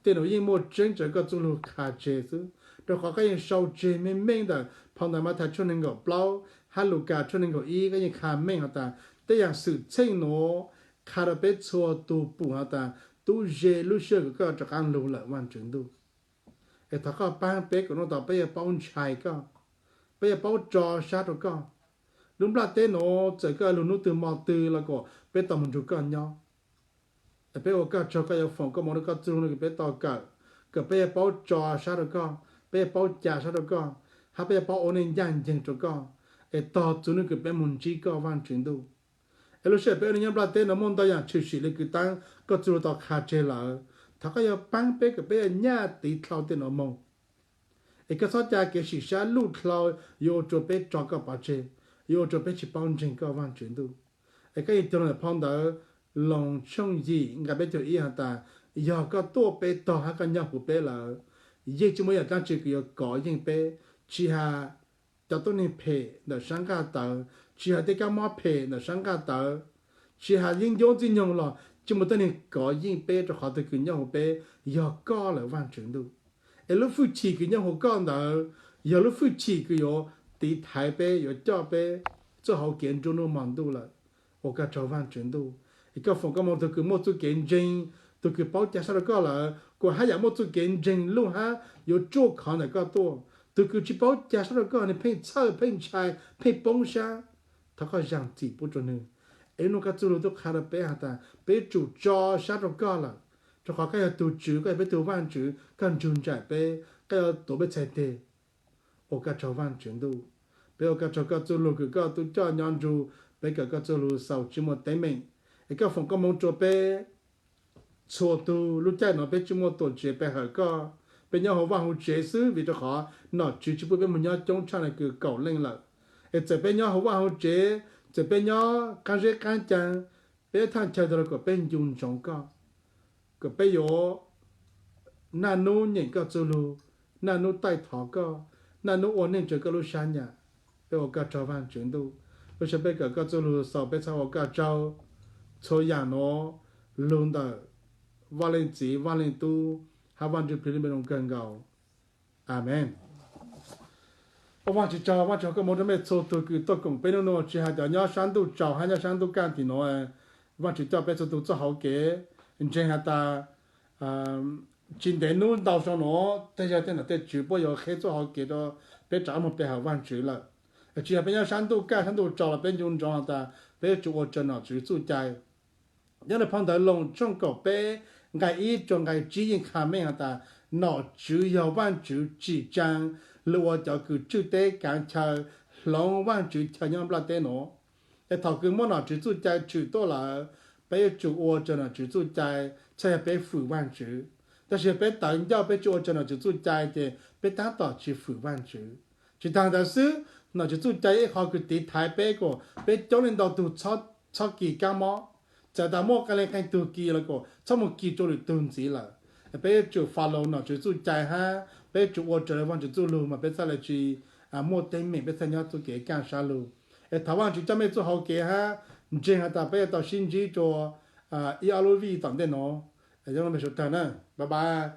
tej nuav yeej muaj tseeb raws koj txuj lug qha tseg xwb, rua qhov koj yeej sau tseg meej meej ntawm phau ntawv Mathais tshooj neeg nkaum plaub hab Lukas tshooj neeg nkaum ib, koj yeej qha meej has tas tej yaam xwm txheej nuav qha rua peb txhua tug pum has tas tub ze lub sij hawm kws koj rov qaab lug lawm Vaajtswv ntuj. Es thov koj paab peb kuas nub nua tod peb yuav paub ntshai koj, peb yuav paub tso sab rua koj. Lub nplaj teb nuav txawm koj lug nub twg mo twg los kuas peb tau moog nrug koj nyob. Es peb ua koj tsaug koj yuav foom koob moov rua koj txuj lug nuav kws peb tau kawm, kom peb yuav paub tso sab rua koj, peb yuav paub ca sab rua koj, hab peb yuav paub ua neej ncaaj nceeg rua koj, es tog txug nub kws peb moog ntsib koj Vaajtswv ntuj. Es lub sij hawm peb ua neej nyob nplaj teb nuav muaj ntau yaam tshwm sim le kws taab koj txuj lug tau qha tseg lawm, thov koj yuav paab peb kom peb yuav nyaj tiv dlhau tej nuav moog. Es koj txhob ca kev sim sab luj dlhau yuav ua rua peb tso koj pov tseg, yuav ua rua peb tsis paub ntseeg koj Vaajtswv ntuj. Es koj yeej cog lug ntawm phau ntawv Loos tshooj yim nqai peb caug ib has tas yog koj tuaj peb tog hab koj nyob huv peb lawm, yeej tsis muaj yaam dlaab tsi kws yuav kov yeej peb, tsis has cov tuab neeg phem ntawm sab nqaj tawv, tsis has tej kab mob phem ntawm sab nqaj tawv, tsis has yeeb ncuab ntxwg nyoog los tsis muaj tuab neeg kov yeej peb rua qhov tug kws nyob huv peb yog koj lawm Vaajtswv ntuj. Es lub fwj chim kws nyob huv koj ntawd yog lub fwj chim kws yuav tiv thaiv peb, yuav coj peb txuj hauv kev nruab nuj hmo ntuj lawm. Ua koj tsaug Vaajtswv ntuj, es koj foom koob moov tug kws muaj txuj kev ntseeg Tus kws paub ca sab rau koj lawm kuj haj yam muaj txuj kev ntseeg luj hab yuav tsuaj khov ntawm koj tuaj. Tus kws tsis paub ca sab rau koj, nwg pheej txhawj, pheej ntshai, pheej poob sab, thov koj zam txim pub rua nwg. Es lub nuav koj txuj lug tub qha rau peb has tas peb yuav tsum tso sab rau koj lawm, rau qhov koj yog tug Tswv, koj yog peb tug Vaajtswv, koj nrug nraim peb, koj yuav tuav peb txhais teg. Ua koj tsaug Vaajtswv ntuj, peb ua koj tsaug koj txuj lug kws koj tub coj nyob nrug peb, kom koj txuj lug xaus tsis muaj teeb meem, es koj foom koob moov rua peb txhua tug. Lub caij nuav peb tsis muaj tuam tsev pe hawm koj, peb nyob huv vaj huv tsev xwb vim rau qhov nom tswv tsis pub peb moog nyob coob tshaj le kws kaum leej lawm. Es txawm peb nyob huv vaj huv tsev, txawm peb nyob qaab zeb qaab caa, peb nyob thaj chaw twg los kom peb ncu ntsoov koj, kom peb yuav naj nub nyeem koj txuj lug, naj nub taij thov koj, naj nub ua neej raws koj lub sab nyam. Peb ua koj tsaug Vaajtswv ntuj, lub sij hawm peb kawm koj txuj lug xaus peb txhaj ua koj tsaug. Txhua yaam nuav lug ntawm Vaaj Leej Txiv, Vaaj Leej Tub, hab Vaaj Ntsuj Plig lub npe zoo kawg nkaus. Amees. Ua Vaajtswv tsaug, Vaajtswv ua koob moov rua mej txhua tug kws tuaj koom peb nub nua, tsis has cov nyob sab ntuj tsaus hab nyob sab ntuj kaj tim nuav. Vaajtswv coj peb txhua tug txuj hauv kev, ntseeg has tas tsis ntev nub ntau sau nuav tej yawg tej nom tej tswv puab yuav qheb txuj hauv kev rua peb rov moog pe hawm Vaajtswv lawm. Tsis yog peb nyob sab ntuj kaj sab ntuj tsaus los peb ncu ntsoov has tas peb yuav tsum ua raws nom tswv txuj cai. Nyob rua phau ntawv Loos tshooj kaum peb nqai ib rua nqai tsib yeej qha meej has tas nom tswv yog Vaajtswv tsim tsaa lug ua cov kws tswj teb kaav chaw hloov Vaajtswv chaw nyob nplaj teb nuav. Es thaum kws muaj nom tswv txuj cai tshwm tuaj lawm, peb yuav tsum ua raws nom tswv txuj cai, txhaj yog peb fwm Vaajtswv. Tab sis yog peb tawv ncauj peb tsis ua raws nom tswv txuj cai ces peb tab tom tsis fwm Vaajtswv. Tsis taag ntawd xwb, nom tswv txuj cai ib qho kws tiv thaiv peb kom peb coob leej ntau tug txhob kis kaab mob. Txawm tas muaj qee leej qee tug kis los kom txhob mus kis rua lwm tug ntxiv lawm. Peb yuav tsum follow nom tswv txuj cai hab peb yuav tsum ua raws le Vaajtswv txuj lug mas peb txhaj le tsis muaj teeb meem, peb txhaj nyob txuj kev kaaj sab lug. Es thov Vaajtswv coj mej txuj hauv kev hab ntseeg has tas peb yuav tau sib ntsib rua ib ob lub vij tom ntej nuav. Bye bye.